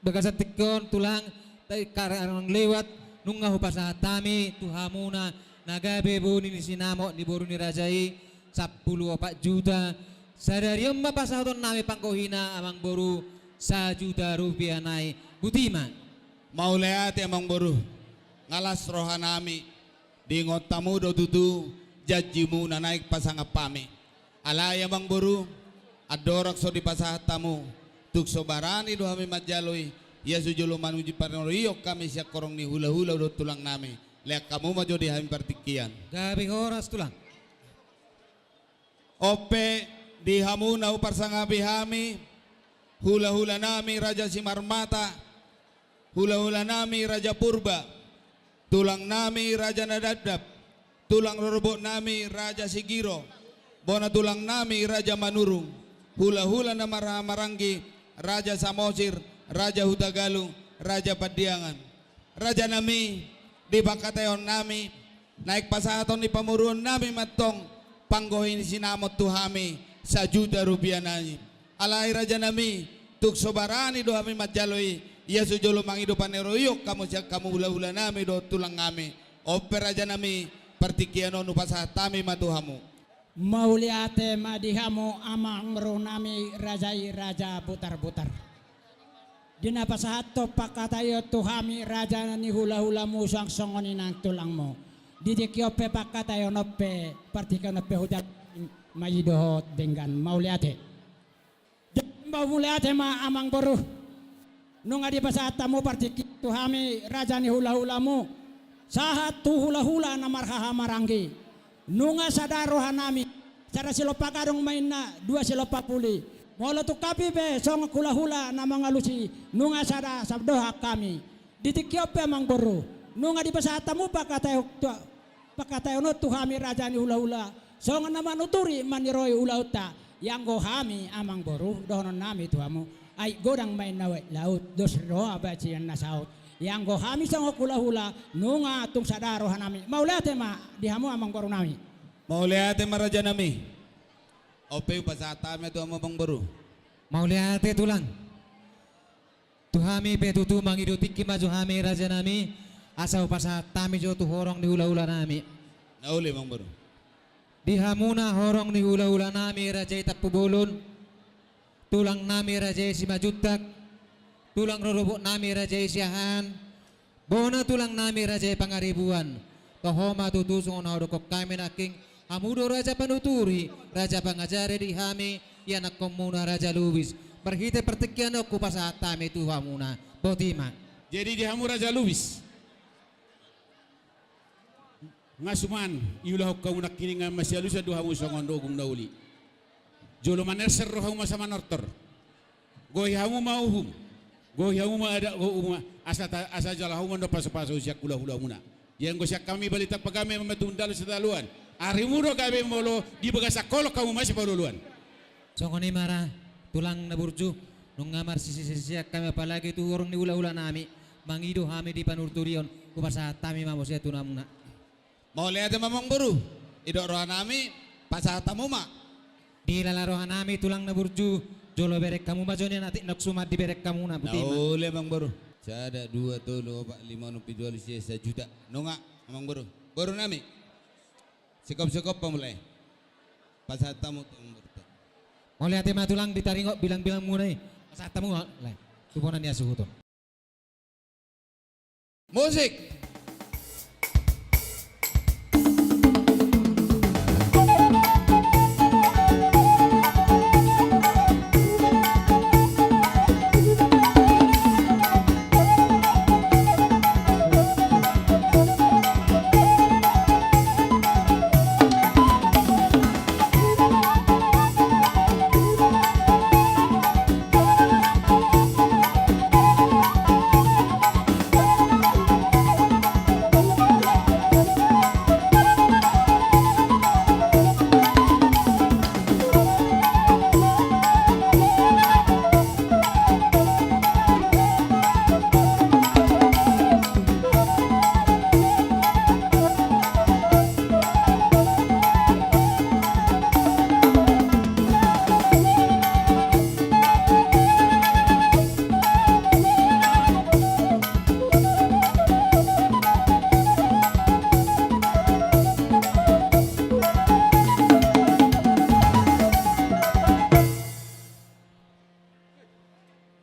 bagasan tingki on, tulang, tai karang lewat, nunga hupasahat hami tu hamuna na gabe boni ni sinamot ni boru ni raja i, sampulu opat juta. Sadari on ma pasahatonnami panggohina, amangboru, sajuta rupiah nai. Botima. Mauliate, amangboru. Nga las rohanami. Diingot hamu do tutu janjimu na naeng pasangap hami. Alai, amangboru, andorang so dipasahat hamu, tung so barani do hami manjalo i, ia so jolo manuji parorot hami sian horong ni hulahula dohot tulangnami. Lean hamu ma jo di hami partingkian. Gabe horas, tulang. On pe di hamu na huparsangapi hami, hulahulanami Raja Simarmata, hulahulanami Raja Purba, tulangnami Raja Nadapdap, tulang rorobotnami Raja Sigiro, bona tulangnami Raja Manurung, hulahula na marhahamaranggi Raja Samosir, Raja Hutagalung, Raja Pandiangan. Rajanami, di pangkataionnami, naeng pasahaton ni pamoruonnami ma antong panggohi ni sinamot tu hami sajuta rupiah nai. Alai rajanami, tung so barani do hami manjalo i, ia so jolo mangido paneroion hamu sian hamu hulahulanami dohot tulangnami. On pe rajanami, partingkian on hupasahat hami ma tu hamu. Mauliate ma di hamu amangborunami raja i, Raja Butarbutar. Di na pasahathon pangkataion tu hami raja ni hulahulamu suang songon i nang tulangmu. Di tingki on pe pangkataion on pe, partingkian on pe hujalo ma i dohot denggan. Mauliate. Jadi mauliate ma amangboru. Nunga dipasahat hamu partingkian tu hami raja ni hulahulamu, sahat tu hulahula na marhahamaranggi. Nunga sada rohanami, sada silompa gadong ma inna, dua silompa puli. Molo tung hami pe songon hulahula na mangalusi, nunga sada sab dohot hami. Di tingki on pe amangboru, nunga dipasahat hamu pangkataion tu, pangkataion on tu hami raja ni hulahula, songon na manuturi maniroi ulaonta. Ianggo hami amangboru, dohononnami tu hamu, ai godang ma inna uaet laut, dos roha baen sian na saut. Ianggo hami songon hulahula, nunga tung sada rohanami. Mauliate ma di hamu amangborunami. Mauliate ma rajanami. On pe hupasahat hami tu hamu amangboru. Mauliate tulang. Tu hami pe tutu mangido tingki ma jo hami rajanami, asa hupasahat hami jo tu horong ni hulahulanami. Na uli amangboru. Di hamuna horong ni hulahulanami raja i Tampubolon, tulangnami raja i Simanjuntak, tulang rorobotnami raja i Siahaan, bona tulangnami raja i Pangaribuan. Toho ma tutu songon na hudokkon hami nangkin, hamu do raja panuturi, raja pangajari di hami, ianakhonmuna Raja Lubis. Marhite partingkian on hupasahat hami tu hamuna. Boti ma. Jadi di hamu Raja Lubis, nga suman iulahon hamu nangkiningan, masialusan do hamu songon ogung na uli. Jolo manerser rohamu ma asa manortor. Gohi hamu ma uhum. Gohi hamu ma adat, gohi hamu ma asa ta-, asa jalo hamu ma do pasupasu sian hulahulamuna. Ianggo sian hami Balintang Pagabe ma tumundalhon sitadoan. Arimu do gabe molo di bagasan holong hamu ma sipaolooloan. Songon i ma ra, tulang na burju, nunga marsisisian hami apalagi tu horong ni hulahulanami, mangido hami di panuturion, hupasahat hami ma muse tu hamuna. Mauliate ma amangboru, didok rohanami, pasahat hamu ma. Dilala rohanami tulang na burju, jolo bereng hamu ma jo nian atik na suman dibereng hamuna. Boti ma. Na uli amangboru. Sada, dua, tolu, opat, lima, onom, pitu, ualu, sia, sajuta. Nunga amangboru. Borunami. Sikop-sikop pamulai. Pasahat hamu tu amangboru. Mauliate ma tulang, ditaringot bilangbilangmuna i. Pasahat hamu ma, lai. Tu bona ni hasuhuton. Musik.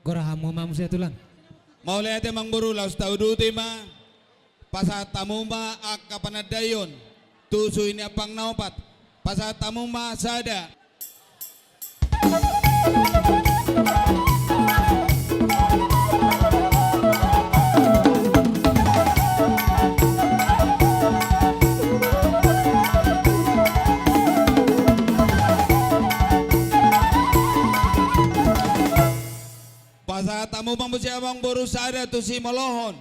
Gorahanmu ma muse tulang. Mauliate amangboru, laos tauduti ma. Pasahat hamu ma angka panandaion tu suhi ni ampang na opat. Pasahat hamu ma sada. Pasahat hamu ma muse amangboru sada tu Simolohon.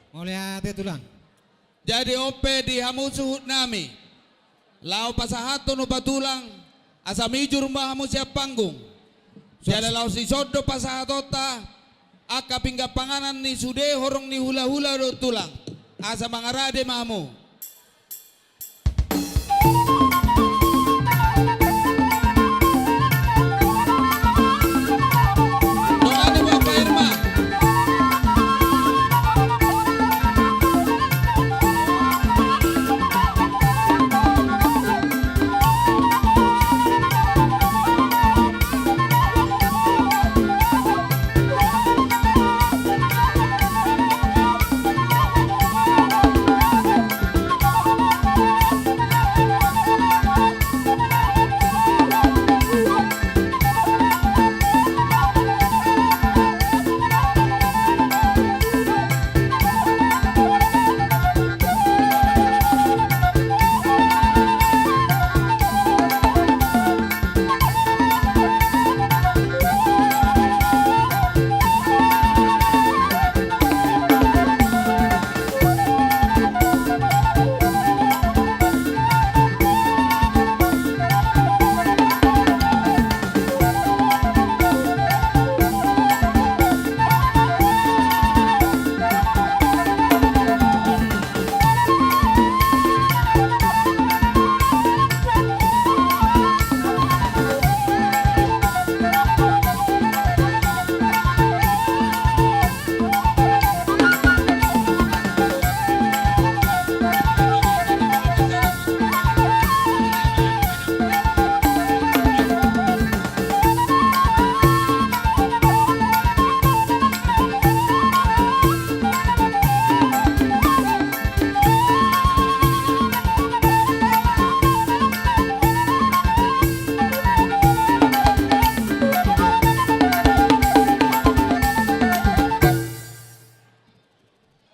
Mauliate, Tulang. Jadi on pe di hamu suhut nami, laho pasahathon upa tulang, asa mijur ma hamu sian panggung. Jala laos dison do pasahatonta angka pinggan panganan ni sude horong ni hula-hula dohot tulang, asa mangarade ma hamu.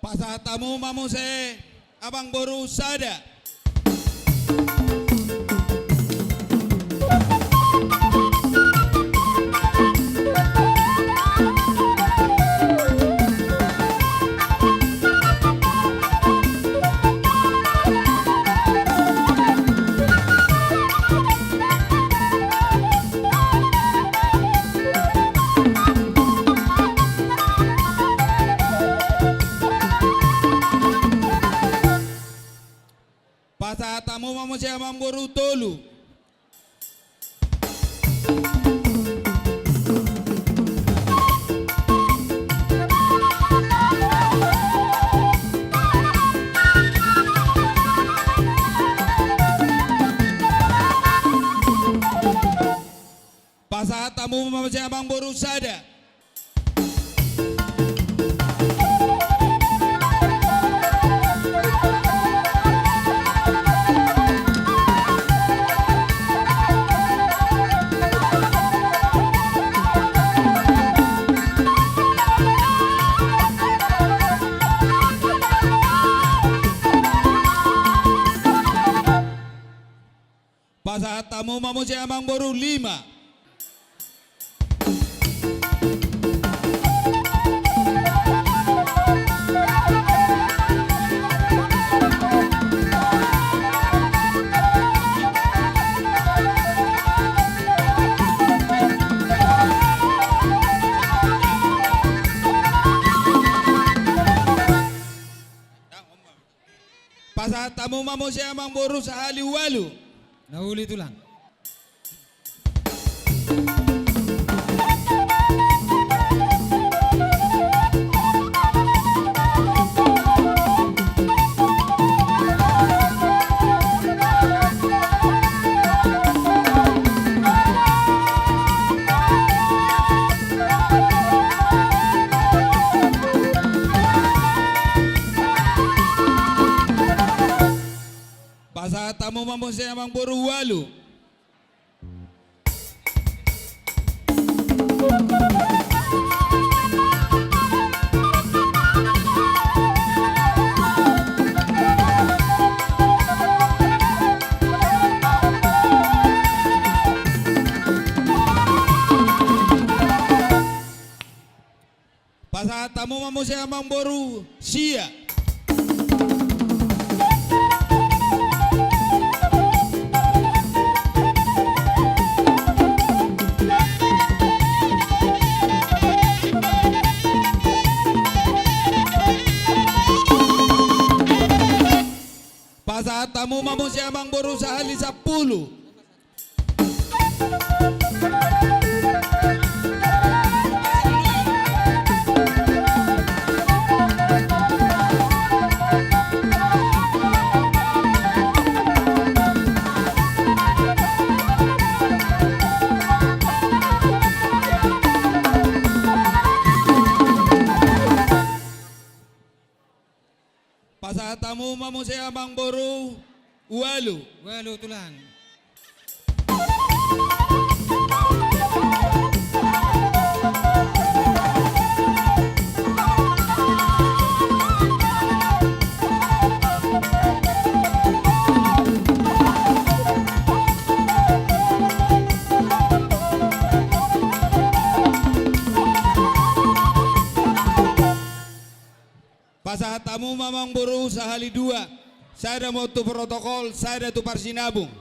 Pasahat hamu ma muse amangboru sada. Pasahat hamu ma muse amangboru tolu. Pasahat hamu ma muse amangboru sada. Pasahat hamu ma muse amangboru lima. Pasahat hamu ma muse amangboru sahali ualu. Na uli, Tulang. Pasahat hamu ma muse amangboru ualu. Pasahat hamu ma muse amangboru sia. sahali sampulu. Pasahat hamu ma muse amangboru, ualu. Ualu tulang. Pasahat hamu ma amangboru sahali dua. Sada ma tu protokol, sada tu parsinabung.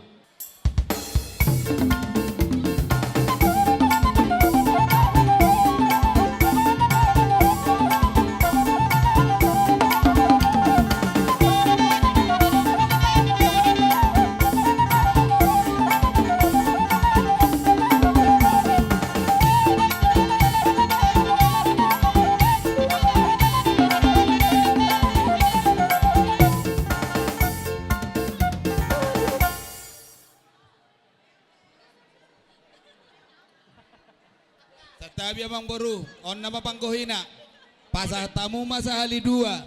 Santabi amangboru, on nama panggohina. Pasahat hamu ma sahali dua.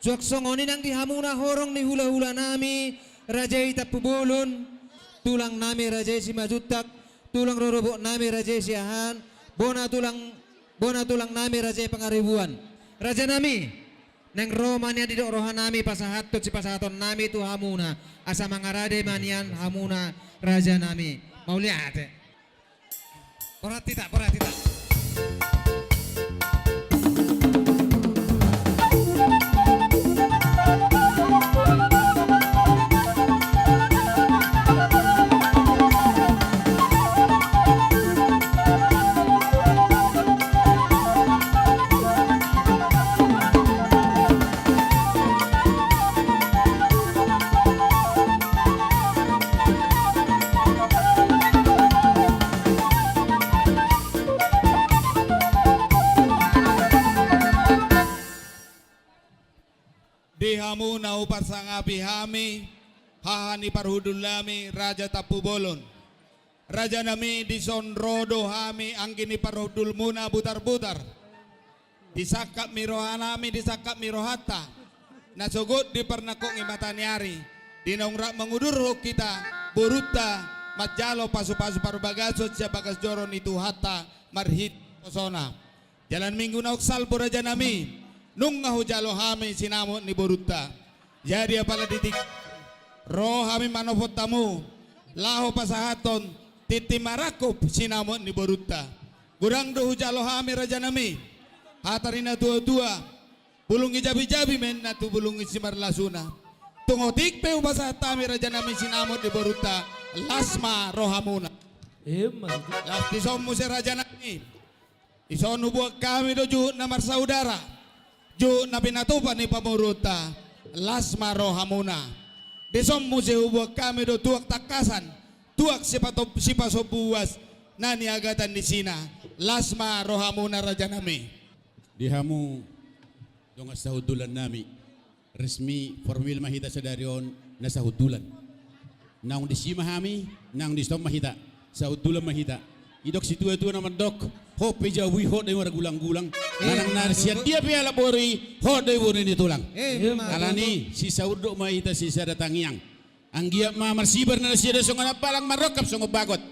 Suang songon i nang di hamuna horong ni hula-hula nami, raja i Tampubolon, tulang nami raja i Simanjuntak, tulang rorobot nami raja i Siahaan, bona tulang, bona tulang nami raja i Pangaribuan. Raja nami, naeng ro ma nian didok roha nami pasahathon sipasahaton nami tu hamuna, asa mangarade ma nian hamuna raja nami. Mauliate. Borat hita, borat hita. Di hamu na huparsangapi hami, haha ni parhundul nami, Raja Tampubolon. Raja nami, dison ro do hami anggi ni parhundulmuna Butarbutar. Disangkap mi roha nami, disangkap mi rohanta. Na sogot di parnangkok ni mata ni ari, di naung rap mangudurhon hita borunta manjalo pasu-pasu parbagason sian bagas joro ni Tuhanta marhite hosana. Jala minggu naung salpu raja nami, nunga hujalo hami sinamot ni borunta. Jadi apala di tingki on ro hami manopot hamu laho pasahathon tintin marangkup sinamot ni borunta. Godang do hujalo hami raja nami, hata ni na tua-tua, bulung ni jabi-jabi ma inna tu bulung ni simarlasuna. Tung otik pe hupasahat hami raja nami sinamot ni borunta, las ma rohamuna. Emma tutu. Las dison muse raja nami. Dison huboan hami do juhut na marsaudara, juhut na pinatupa ni pamoruonta, las ma rohamuna. Dison muse huboan hami do tuak tangkasan, tuak sipato-, sipasombu uas na niagatan ni sina, las ma rohamuna raja nami. Di hamu dongan sahundulan nami. Resmi formil ma hita sadari on na sahundulan. Naung disi ma hami, naung dison ma hita, sahundulan ma hita. Didok situa-tua na mandok, hot pe jabu i, hot do i margulang-gulang. Eh, manang na sian dia pe halak boru i, hot do i boru ni tulang. Eh, alani i, sisahunduk ma hita sisada tangiang. Anggiat ma marsibar na nasida songon ampalang, marrongkap songon bagot,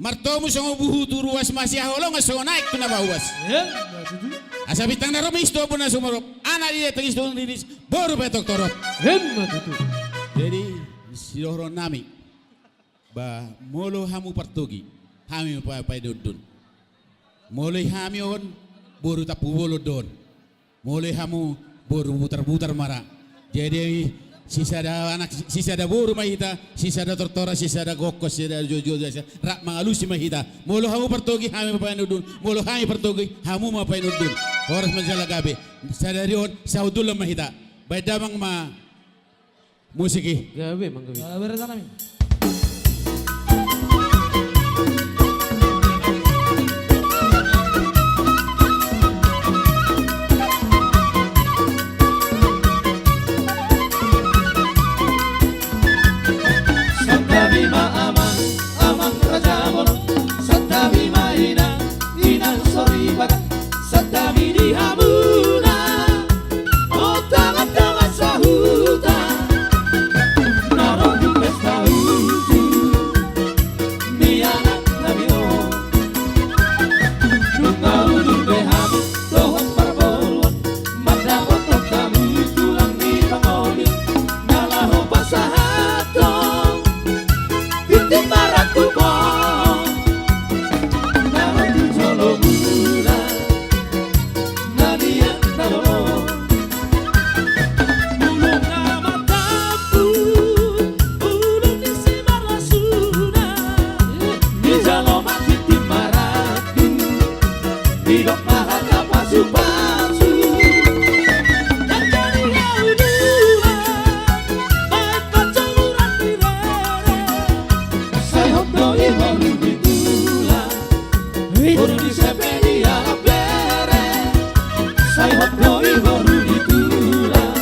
martomu songon buhu tu ruas, masihaholongan songon aek tu na mauas. Emma tutu. Asa bintang na ro ma i tu ombun na sumorop, anak i tangis tu riris, boru pe tong torop. Emma tutu. Jadi sidohonon nami, ba molo hamu partogi, hami ma pa-, paidondon. Molo i hami on, boru Tampubolon do on. Molo i hamu, boru Butarbutar ma ra. Jadi, sisada anak, sisada boru ma hita, sisada tortoran, sisada gokhon, sisada joujou, sisada rap mangalusi ma hita. Molo hamu partogi, hami ma painondun. Molo hami partogi, hamu ma painondun. Horas ma jala gabe. Sadari on, sahundulan ma hita. Baen damang ma musik i. Gabe, manggabe. Gabe, raja nami. Santabi ma amang, amang raja bolon. Santabi ma inang, inang soripada. Santabi di hamuna. Ota mandanga sahuta. Na ro tu pesta uju. Mianak na mio. Nunga udur be hamu dohot parboruon. Mandapothon hamu tulang ni pangoli. Na laho pasahathon. Tintin marangkup on. Na ro tu jolo muna. Na dia na lolo. Bulung na martampu, bulung ni simarlasuna. Dijalo ma tintin marangkup, didok ma hata pasupasu. Nangkani hau dula, baen pancomuran di rere. Sai hot do i boru ni tulang. Boru ni Sepe di Alap Bere. Sai hot do i boru ni tulang.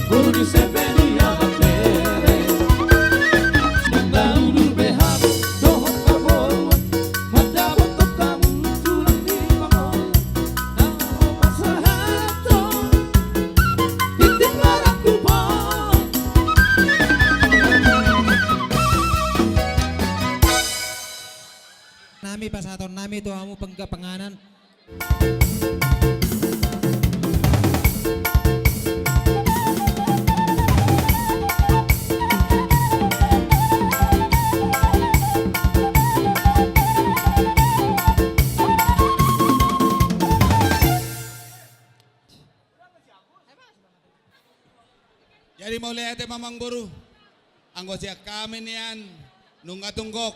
Boru ni Sepe di Alap Bere. Nunga udur be hamu dohot parboruon. Mandapothon hamu tulang ni pangoli. Na laho pasahathon. Tintin marangkup on. Nami pasahaton nami tu hamu pangga panganan. Jadi mauliate ma amang boru. Anggo sian hami nian nunga tung gok.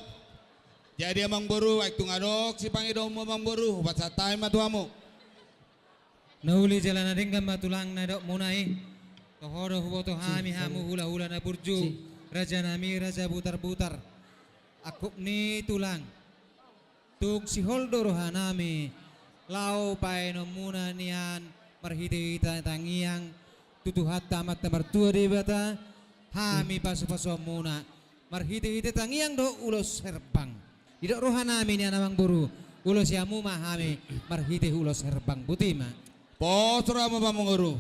Jadi amang boru, ai tung adong sipangidoonmu amang boru, hupasahat hami ma tu hamu. Na uli jala na denggan ma tulang na nidokmuna i. Toho do huboto hami hamu hulahula na burju, raja nami raja Butarbutar. Angkup ni tulang. Tung sihol do rohanami laho baenonmuna nian marhitehite tangiang tu Tuhanta Amanta Martua Debata, hami pasupasuonmuna marhitehite tangiang dohot ulos herbang. Didok rohanami nian amang boru, ulosi hamu ma hami marhite ulos herbang. Boti ma. Pos rohamu amang boru.